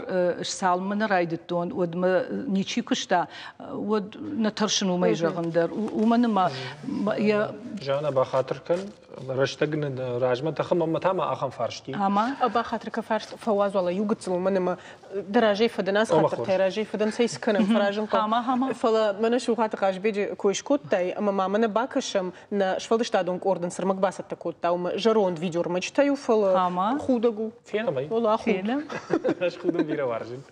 Speaker 16: цалынмӕ нӕ райдыдтон, уӕдмӕ ничи куыста, уӕд нӕ тӕрсын уымӕй зӕгъын дӕр. Уымӕн ӕмӕ йӕ
Speaker 2: Жанна, бахатыр кӕн, рӕстӕг нын размӕ тӕхы, мӕнмӕ та ма ахӕм фарст и.
Speaker 1: Ӕма? Бахатыр кӕ фарст фӕуадз уал иу гыццыл, уымӕн ӕмӕ дӕ разӕй фӕдӕн ацы хатыртӕй разӕй фӕдӕн цӕй цы кӕнӕм, фӕразын хъӕуы. Фӕлӕ мӕнӕ Сугъаты Хъазбеджы кой скодтай, ӕмӕ ма мӕнӕ бакӕсӕм нӕ сфӕлдыстадон къорд ын цы рмӕг бацӕттӕ кодта, уымӕ зӕронд видеормӕджытӕ-иу, фӕлӕ худӕг у.
Speaker 2: Фенӕм ӕй.
Speaker 1: Ола, худ.
Speaker 16: Фенӕм.
Speaker 2: Ӕз худын бирӕ уарзын.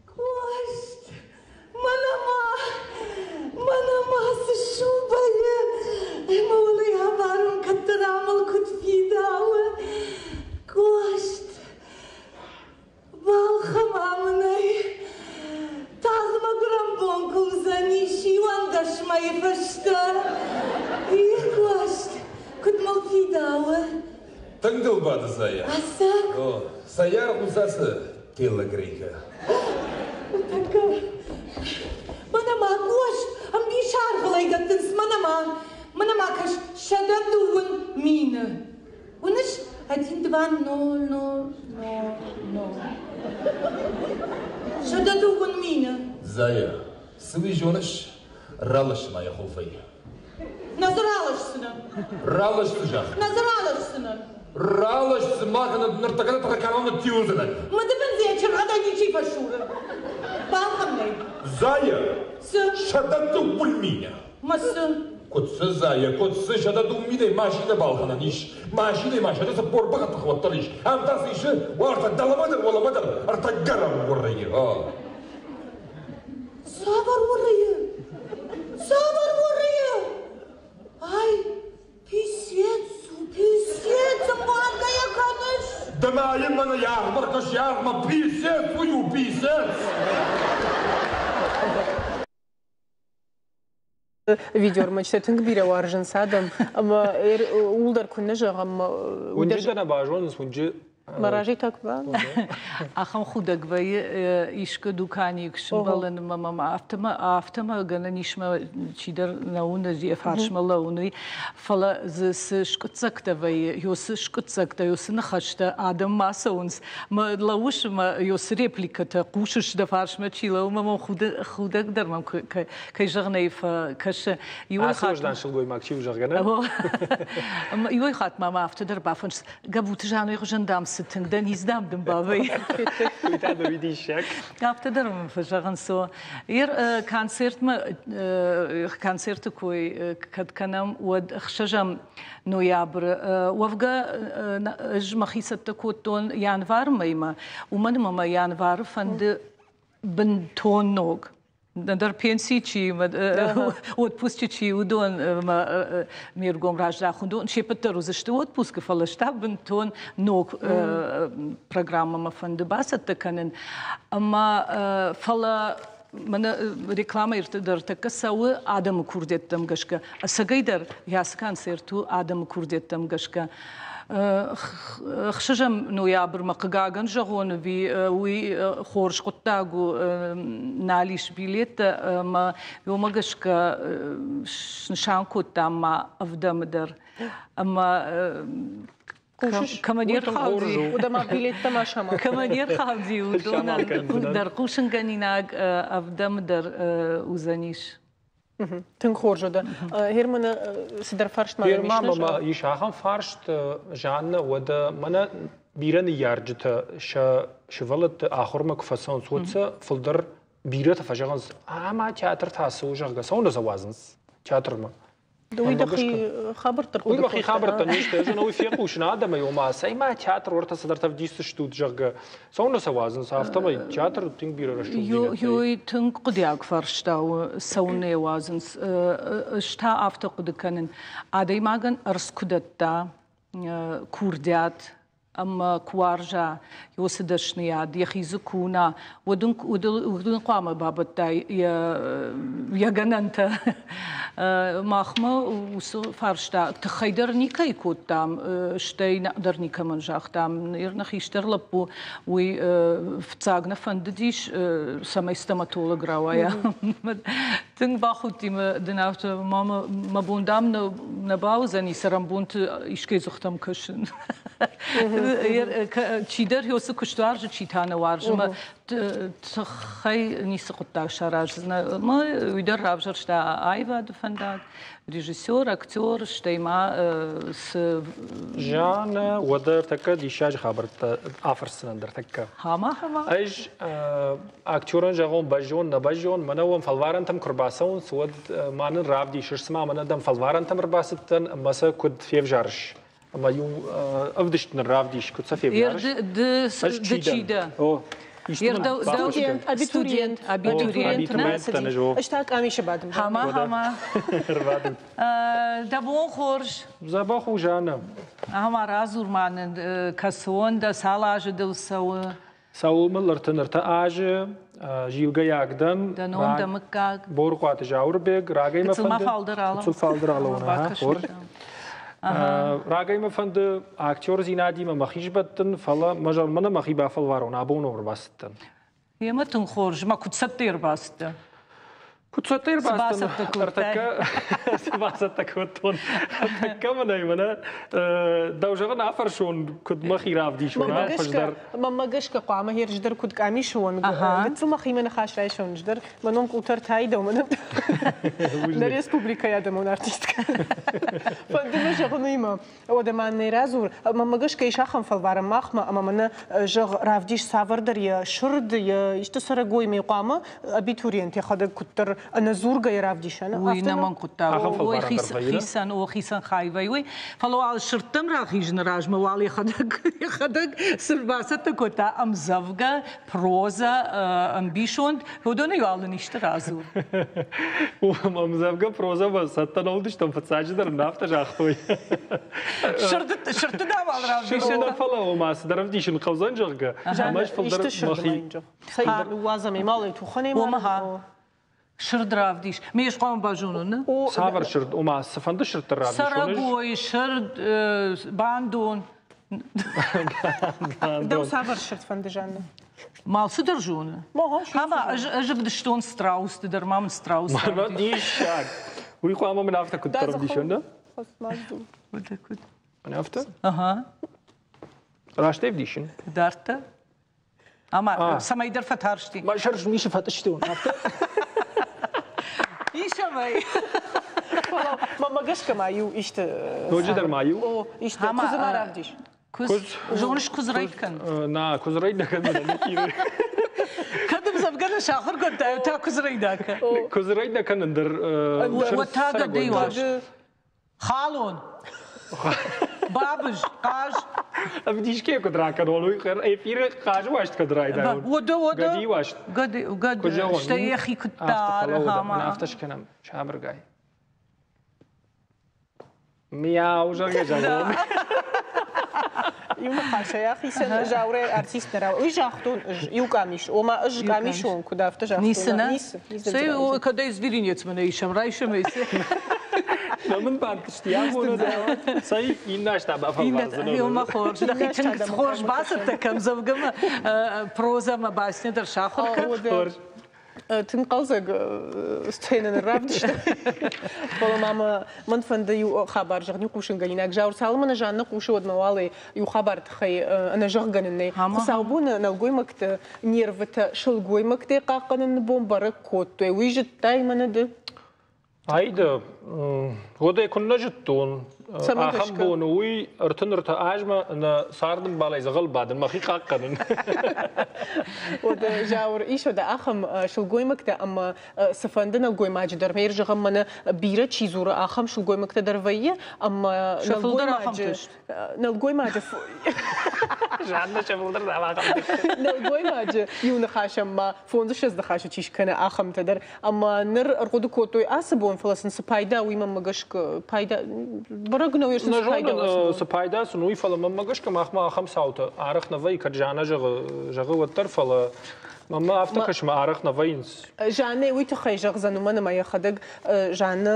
Speaker 17: Кост, мӕнӕ ма, мӕнӕ ма цы шубӕйы, ӕмӕ уын ӕй авӕрон, кӕддӕра мыл куыд фидауы. Кост, Балхӕ-ма мын ӕй. Тагъд мӕ гуырӕн бон куы уыдзӕнис 11 мӕйы фӕстӕ. Ирвӕзт, куыд мыл фидауы.
Speaker 18: Тынг дыл бады Зая.
Speaker 17: Ӕцӕг?
Speaker 18: О, цӕйаргъ у ацы телогрейкӕ?
Speaker 17: Тӕккӕ. Мӕнӕ ма гост ӕмбисаргъыл ӕй дӕттынц, мӕнӕ ма. Мӕнӕ ма кӕс, 120 000. Уыныс, один, два, ноль, ноль, ноль, ноль. 120 000.
Speaker 18: Зая, цы уый зоныс? Ралас ма йӕ хуылфӕй.
Speaker 17: Нӕ дзы раласдзынӕн.
Speaker 18: Ралас дзы, загъ.
Speaker 17: Нӕ дзы раласдзынӕн.
Speaker 18: Ралас дзы, мах ныртӕккӕ нӕ кӕрон ныттиудзынӕн.
Speaker 17: Мыдыбындз йӕ чыргъӕдӕй ничи фӕсуры. Балхӕн ӕй.
Speaker 18: Зая,
Speaker 17: Цы?
Speaker 18: 120 000.
Speaker 17: Мӕ цы?
Speaker 18: Куыд цы, Зая, куыд цы, 102 000-ӕй машинӕ балхӕнӕн ис. Машинӕй ма 140 бӕхы уӕддӕр ис. Ам та цы исы, уартӕ дӕлӕмӕ дӕр, уӕлӕмӕ дӕр ӕртӕ гӕрӕм уырыйы.
Speaker 17: Цавӕр уырыйы? Цавӕр уырыйы? Ай!
Speaker 18: Ӕмӕ писец уый у, писец!
Speaker 1: Видеоӕрмӕджытӕ тынг бирӕ уарзынц адӕм, ӕмӕ ууыл дӕр куыннӕ зӕгъӕм.
Speaker 2: Уынджы дӕ нӕ базонынц, уынджы
Speaker 1: Мӕ разӕй так ба.
Speaker 16: Ахӕм худӕг вӕййы искуы дуканийы куы сымбӕлын ӕмӕ мӕм афтӕмӕ афтӕмӕ гӕнӕн ис мӕ чидӕр нӕ уыны, йӕ фарсмӕ лӕууын, уый. Фӕлӕ дзы цы скъуыддзӕгтӕ вӕййы, ё цы скъуыддзӕгтӕ, ё цы ныхӕстӕ адӕм ма цӕуынц, мӕ лӕууыс ӕмӕ ё цы репликӕтӕ хъусыс дӕ фарсмӕ чи лӕууы, мӕ мӕм худӕг дӕр мӕм кӕй зӕгъын ӕй фӕкӕсы.
Speaker 2: Ацы уӕздан сылгоймаг чи у, зӕгъгӕ, нӕ?
Speaker 16: Иуӕй хатт ма мӕ афтӕ дӕр бафӕндыд, Гӕбуты Жанойы хуызӕн дам цы тынг дӕ низ дам дын бавӕййы.
Speaker 2: Уый та дӕ диссаг.
Speaker 16: Афтӕ дӕр мын фӕзӕгъынц. Ер концертмӕ концерты кой кӕд кӕнӕм, уӕд 6 ноябры. Уӕвгӕ ӕз мӕхи цӕттӕ кодтон январы мӕймӕ, уымӕн ӕмӕ мӕ январы фӕнды бынтон ног нӕдӕр пенсийы чи отпусчы чи уыдон ме ргом раздахын уыдон се ппӕт дӕр уыдзысты отпускы, фӕлӕ та бынтон ног программӕмӕ фӕнды бацӕттӕ кӕнын. Ӕмӕ фӕлӕ мӕнӕ рекламӕ дӕр тӕккӕ цӕуы адӕмы курдиӕттӕм гӕсгӕ. Ӕцӕгӕйдӕр ацы концерт у адӕмы курдиӕттӕм гӕсгӕ. Ӕхсӕзӕм ноябрмӕ, хъыгагӕн зӕгъон, ӕви уый хорз хъуыддаг у, нал ис билеттӕ ӕмӕ уымӕ гӕсгӕ снысан кодтам ма ӕвдӕмы дӕр. Ӕмӕ кӕмӕ не рхауди, кӕмӕ не рхауди, уыдонӕн дӕр хъусынгӕнинаг ӕвдӕмы дӕр уыдзӕнис.
Speaker 1: Тынг хорз уыд. Германы цыдӕр фарст ма
Speaker 2: Герман мӕ ис ахӕм фарст, Жанна, уӕдӕ мӕнӕ бирӕ ныййарджытӕ сӕ сывӕллӕтты ахуырмӕ куы фӕцӕуынц, уӕд сӕ фылдӕр бирӕтӕ фӕзӕгъынц, ӕмӕ театр та цы у, зӕгъгӕ, цӕуылнӕ сӕ уадзынц театрмӕ?
Speaker 1: Уый дӕхи хабӕрттӕ
Speaker 2: Уый мӕхи хабӕрттӕ не сты. Ӕз уый фехъусын адӕмӕй, ома, цӕй ма театр уӕртӕ цыдӕртӕ вдисдзыстут, зӕгъгӕ. Цӕуылнӕ сӕ уадзынц, афтӕмӕй театр тынг бирӕ рӕсугъддзинӕдтӕ.
Speaker 16: Ёй тынг хъуыдиаг фарста у, цӕуылнӕ йӕ уадзынц. Ӕз та афтӕ хъуыды кӕнын, адӕймагӕн ӕрдз куы дӕтта курдиат ӕмӕ куы уарза уыцы дӕсныйад, йӕхи дзы куы уына, уӕд ын, уӕд ын хъуамӕ бабӕттай йӕ, йӕ гӕнӕнтӕ. Махмӕ уыцы фарста тыххӕй дӕр никӕй кодтам, стӕй дӕр никӕмӕн загътам. Ныр нӕ хистӕр лӕппу, уый фыццаг нӕ фӕндыдис, цӕмӕй стоматолог рауайа. Тынг бахудти мӕ дын афтӕ, мама, мӕ бон дам нӕ бауыдзӕни цӕрӕнбонты искӕй дзыхтӕм кӕсын. Чидӕр цы куыст уарзы, чи та нӕ уарзы. Мӕ тыххӕй ницы хъуыддаг сараздзынӕ. Мӕ уый дӕр равзӕрста аивады фӕндаг, режиссер, актер, стӕй ма цы...
Speaker 2: Жанна, уӕдӕ ӕртӕккӕ диссаджы хабӕрттӕ афӕрсдзынӕн дӕр тӕккӕ.
Speaker 16: Хама, хама.
Speaker 2: Ӕз актерӕн зӕгъон, бӕззон, нӕ бӕззон, мӕнӕ уӕм фӕлварӕнтӕм куы рбацӕуынц, уӕд ма нын равдисыс, цыма мӕнӕ дӕм фӕлварӕнтӕм ӕрбацыдтӕн ӕмӕ сӕ куыд февзарыс. Ӕмӕ иу ӕвдыст нын равдис, куыд сӕ февзарыс.
Speaker 16: Ды чи дӕ?
Speaker 2: О,
Speaker 1: Студент, абитуриент.
Speaker 16: Абитуриент.
Speaker 1: Ӕз та къамисы бадын.
Speaker 16: Хама, хама.
Speaker 2: Ӕрбадын.
Speaker 16: Дӕ бон хорз.
Speaker 2: Дзӕбӕх у, Жанна.
Speaker 16: Ӕмӕ радзур ма нын, кӕцон дӕ, цал азы дыл цӕуы?
Speaker 2: Цӕуыл мыл 33 азы, зилгӕйаг дӕн.
Speaker 16: Дӕ ном, дӕ мыггаг?
Speaker 2: Борыхъуаты Зауырбег, рагӕй мӕ фӕнды.
Speaker 16: фалдӕр алӕууын.
Speaker 2: Гыццыл фалдӕр алӕууын, хорз. Рагӕй мӕ фӕнды актердзинадимӕ мӕхи сбӕттын, фӕлӕ мӕ зӕгъын, мӕхи бафӕлварон, абон ӕрбацыдтӕн.
Speaker 16: Емӕ тынг хорз, мӕ куыд цӕттӕ ӕрбацыдтӕ?
Speaker 2: Куыд цӕттӕ ӕрбацыдтӕн? Ӕртӕккӕ цы бацӕттӕ кодтон? Ӕртӕккӕ мӕнӕй мӕнӕ дӕу зӕгъын афӕрсон, куыд мӕхи равдисон, хуыздӕр.
Speaker 1: Мӕнмӕ гӕсгӕ хъуамӕ херздӕр куыд къамисы онг, гыццыл мӕхимӕ ныхас райсон, ӕздӕр мӕ ном Къутӕртӕй дӕу мӕнӕ нӕ республикӕйы адӕмон артисткӕ. Фӕнды мӕ зӕгъын уыимӕ, Уӕдӕ ма нӕ радзур, мӕнмӕ гӕсгӕ ис ахӕм фӕлварӕн махмӕ, ӕмӕ мӕнӕ, зӕгъ, равдис цавӕрдӕр йӕ сырд, йӕ исты цӕрӕгоймӕ хъуамӕ абитуриент йӕхӕдӕг куыддӕр ӕнӕдзургӕйӕ равдисӕн.
Speaker 16: Уый нӕмӕнг хъуыддаг у. Уый хицӕн, о, хицӕн хай вӕййы уый. Фӕлӕ уал сырдтӕм рахизыны размӕ уал йӕхӕдӕг йӕхӕдӕг цы бацӕттӕ кодта ӕмдзӕвгӕ, прозӕ, ӕмбисонд, уыдонӕй уал ын исты радзур.
Speaker 2: Ӕмдзӕвгӕ, прозӕмӕ цӕттӕ нӕ уыдыстӕм, фыццаджыдӕр нын афтӕ загътой.
Speaker 16: Сырдты дӕ уал равдисын.
Speaker 2: Нӕ фӕлӕ ома цыдӕр ӕвдисын хъӕудзӕн, зӕгъгӕ. Ӕмӕ ӕз фылдӕр мӕхи
Speaker 1: Ныууадзӕм ӕй малӕй тухӕнӕй ма.
Speaker 16: Сырд равдис. Ме хъуамӕ базонон, нӕ?
Speaker 2: Цавӕр сырд? Ома, цыфӕнды сырдты равдисон?
Speaker 16: Цӕрӕгой, сырд, бандон.
Speaker 1: Дӕу цавӕр сырд фӕнды, Жанна?
Speaker 16: Малцыдӕр зоны. Ӕмӕ ӕз ӕвдыстон страусты дӕр, ма мын страус.
Speaker 2: Мӕнӕ диссаг! Уый хъуамӕ мын афтӕ куыддӕр ӕвдисон, да?
Speaker 16: Куыд?
Speaker 2: Афтӕ?
Speaker 16: Ага.
Speaker 2: Раст ӕвдисын?
Speaker 16: Дардта. Ӕмӕ цӕмӕйдӕр фӕтарсти.
Speaker 2: Мӕ сӕр змисы фӕтъыстон, афтӕ.
Speaker 16: Ис ӕмӕ.
Speaker 1: Мӕ гӕсгӕ ма иу исты.
Speaker 2: Ноджыдӕр ма иу?
Speaker 1: О, исты. Куыдзы ма равдис.
Speaker 16: Куыдз. Зоныс куыдз рейд кӕн?
Speaker 2: На, куыдз рейд нӕ кӕнын,
Speaker 16: Кӕд ӕмдзӕвгӕ нӕ сахуыр кодтай, та куыдз рейд акӕ.
Speaker 2: Куыдз рейд нӕ кӕнын дӕр.
Speaker 16: Уӕд та гӕдыйы уас. Халон. Бабыз, хъаз.
Speaker 2: Ӕвдисгӕ куыд ракӕнон, уый эфиры хъазы уаст куыд райдайон.
Speaker 16: Уӕдӕ, уӕдӕ.
Speaker 2: Гӕдыйы уаст.
Speaker 16: Гӕды, гӕды, стӕй йӕхи куыд дары, хама.
Speaker 2: Афтӕ скӕнӕм, сабыргай. Мяу, зӕгъгӕ, зӕгъон.
Speaker 1: Иу ныхасӕй ахицӕн Зауырӕй артист нӕ рауад. Уый загътон ӕз, иу къамис. Ома ӕз къамисон, куыд афтӕ загътон.
Speaker 16: Ницы, нӕ? Ницы. Цӕй, кӕдӕй зверинецмӕ нӕ исӕм, райсӕм ӕй.
Speaker 2: Нӕ мын бантысти абоны дӕр. Цӕй, иннӕ аз та бафӕлвардзынӕн.
Speaker 16: Иумӕ хорз. Дӕхи тынг хорз бацӕттӕ кӕн дзӕвгӕмӕ прозӕмӕ басня дӕр сахуыр кӕн.
Speaker 2: Хорз.
Speaker 1: Тынг хъӕлдзӕг сценӕ нын равдыста. Фӕлӕ ма мӕ мӕн фӕнды иу хабар зӕгъын, иу хъусынгӕнинаг. Зауыр, цалынмӕ нӕ Жанна хъусы, уӕдмӕ уал иу хабары тыххӕй ӕнӕзӕгъгӕнӕн нӕй. Хуыцаубоны нӕлгоймӕгты нервытӕ сылгоймӕгтӕй хъахъхъӕныны бон бӕрӕг кодтой. Уый зыдтай мӕнӕ ды?
Speaker 2: Аида, уӕд ӕй куыннӕ зыдтон, ахӕм бон уый 33 азмӕ нӕ цардӕмбалӕй дзӕгъӕл бадын, мӕхи хъахъхъӕнын.
Speaker 1: Уӕдӕ, Зауыр, ис уӕдӕ ахӕм сылгоймӕгтӕ ӕмӕ цыфӕнды нӕлгоймаджы дӕр, ме зӕгъӕм, мӕнӕ бирӕ чи дзуры, ахӕм сылгоймӕгтӕ дӕр вӕййы, ӕмӕ нӕлгоймаджы нӕлгоймаджы
Speaker 2: Жанна сӕ фылдӕр
Speaker 1: нӕлгоймаджы иу ныхасӕн ма фондзыссӕдз ныхасы чи скӕны, ахӕмтӕ дӕр. Ӕмӕ ныр ӕрхъуыды кодтой ацы бон, фӕлӕ сын цы пайда, уый мӕнмӕ гӕсгӕ пайда бӕрӕг нӕу, сын цы пайда
Speaker 2: у. Цы пайда сын уый, фӕлӕ мӕнмӕ гӕсгӕ махмӕ ахӕм цаутӕ арӕх нӕ вӕййы, кӕд Жанна зӕгъы, зӕгъы уӕддӕр, фӕлӕ мӕнмӕ афтӕ кӕсы, мӕ арӕх нӕ вӕййынц.
Speaker 1: Жаннӕ уый тыххӕй зӕгъдзӕн, уымӕн ӕмӕ йӕхӕдӕг Жанна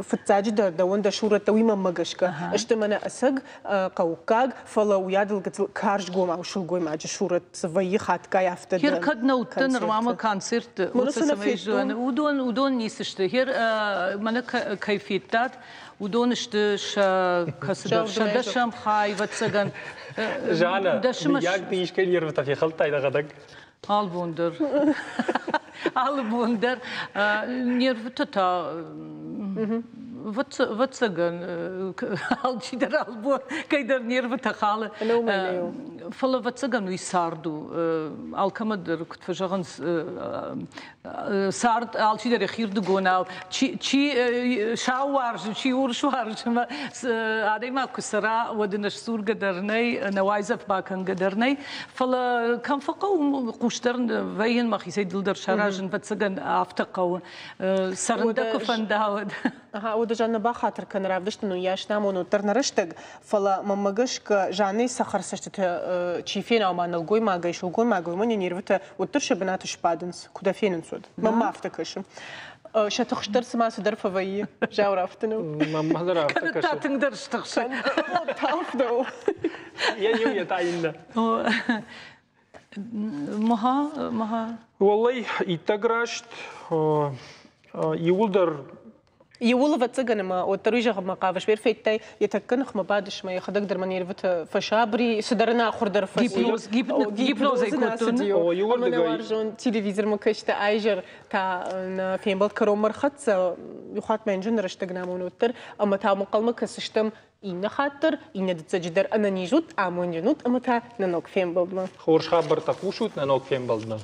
Speaker 1: фыццаджыдӕр дӕуӕн дӕ сурӕттӕ уый мӕнмӕ гӕсгӕ сты мӕнӕ ӕцӕг хъӕуккаг, фӕлӕ уыйадыл гыццыл карзгомау сылгоймаджы сурӕт цы вӕййы хатгай афтӕ
Speaker 16: Хер кӕд нӕ уыдтӕ нырма мӕ концертты, уыцы цӕмӕй зоны, уыдон, уыдон ницы сты. Хер мӕнӕ кӕй федтат, уыдон сты сӕ кӕцыдӕр, сӕ дӕсӕм хай, ӕвӕццӕгӕн.
Speaker 2: Жанна, мыййаг ды искӕй нервытӕ фехӕлдтай дӕхӕдӕг?
Speaker 16: Алы бон дӕр. Алы бон дӕр. Нервытӕ та ӕвӕццӕгӕн, алчидӕр албон кӕйдӕр нервытӕ халы. Фӕлӕ ӕвӕццӕгӕн уый цард у. Алкӕмӕ дӕр, куыд фӕзӕгъынц, цард алчидӕр йӕхирдыгонау чи, чи сау уарзы, чи урс уарзы, ӕмӕ адӕймаг куы цӕра, уӕд ын ӕсдзургӕ дӕр нӕй, нӕ уайдзӕф бакӕнгӕ дӕр нӕй. Фӕлӕ кӕм фӕхъӕуы, хъусдӕр вӕййын, мӕхицӕй дылдӕр саразын, ӕвӕццӕгӕн, афтӕ хъӕуы. Цӕрын дӕ куы фӕнда, уӕд.
Speaker 1: Ага, уӕдӕ Жанна бахатыр кӕн, равдыст нын уыйас нӕм уӕддӕр нӕ рӕстӕг, фӕлӕ мӕнмӕ гӕсгӕ Жаннӕйы цӕхӕр цӕстытӕ чи фена, ома нӕлгоймагӕй, сылгоймагӕй, уымӕн йӕ нервытӕ уӕддӕр сӕ бынаты сбадынц, куы дӕ фенынц, уӕд. Мӕнмӕ афтӕ кӕсы. Сӕ тыхстдӕр цыма цыдӕр фӕвӕййы, Зауыр афтӕ нӕу.
Speaker 2: Мӕнмӕ дӕр афтӕ кӕсы.
Speaker 16: Та тынгдӕр стыхсы.
Speaker 1: Талф нӕу.
Speaker 2: Йӕ иу, йӕ та иннӕ.
Speaker 16: Маха, маха.
Speaker 2: Уӕллӕй, иттӕг раст. Иууылдӕр
Speaker 1: Иууыл ӕвӕццӕгӕн ӕмӕ уӕддӕр уый зӕгъынмӕ хъавыс, бер федтай, йӕ тӕккӕ ныхмӕ бадыс мӕ йӕхӕдӕг дӕр мӕ нервытӕ фӕсабри, цыдӕр ӕнахуыр дӕр фӕци.
Speaker 16: Гипнозӕй кодтон.
Speaker 1: Ӕмӕ нӕ уарзон телевизормӕ кӕстӕ айзӕр та нӕ фембӕлд кӕронмӕ рхӕццӕ, иу хатт ма йын зын рӕстӕг нӕм уӕддӕр, ӕмӕ та ӕнхъӕлмӕ кӕсыстӕм иннӕ хатт дӕр, иннӕ дыццӕджы дӕр ӕнӕниз ут, амондджын ут ӕмӕ та нӕ ног фембӕлдмӕ.
Speaker 2: Хорз хабӕрттӕ хъусут нӕ ног фембӕлдмӕ.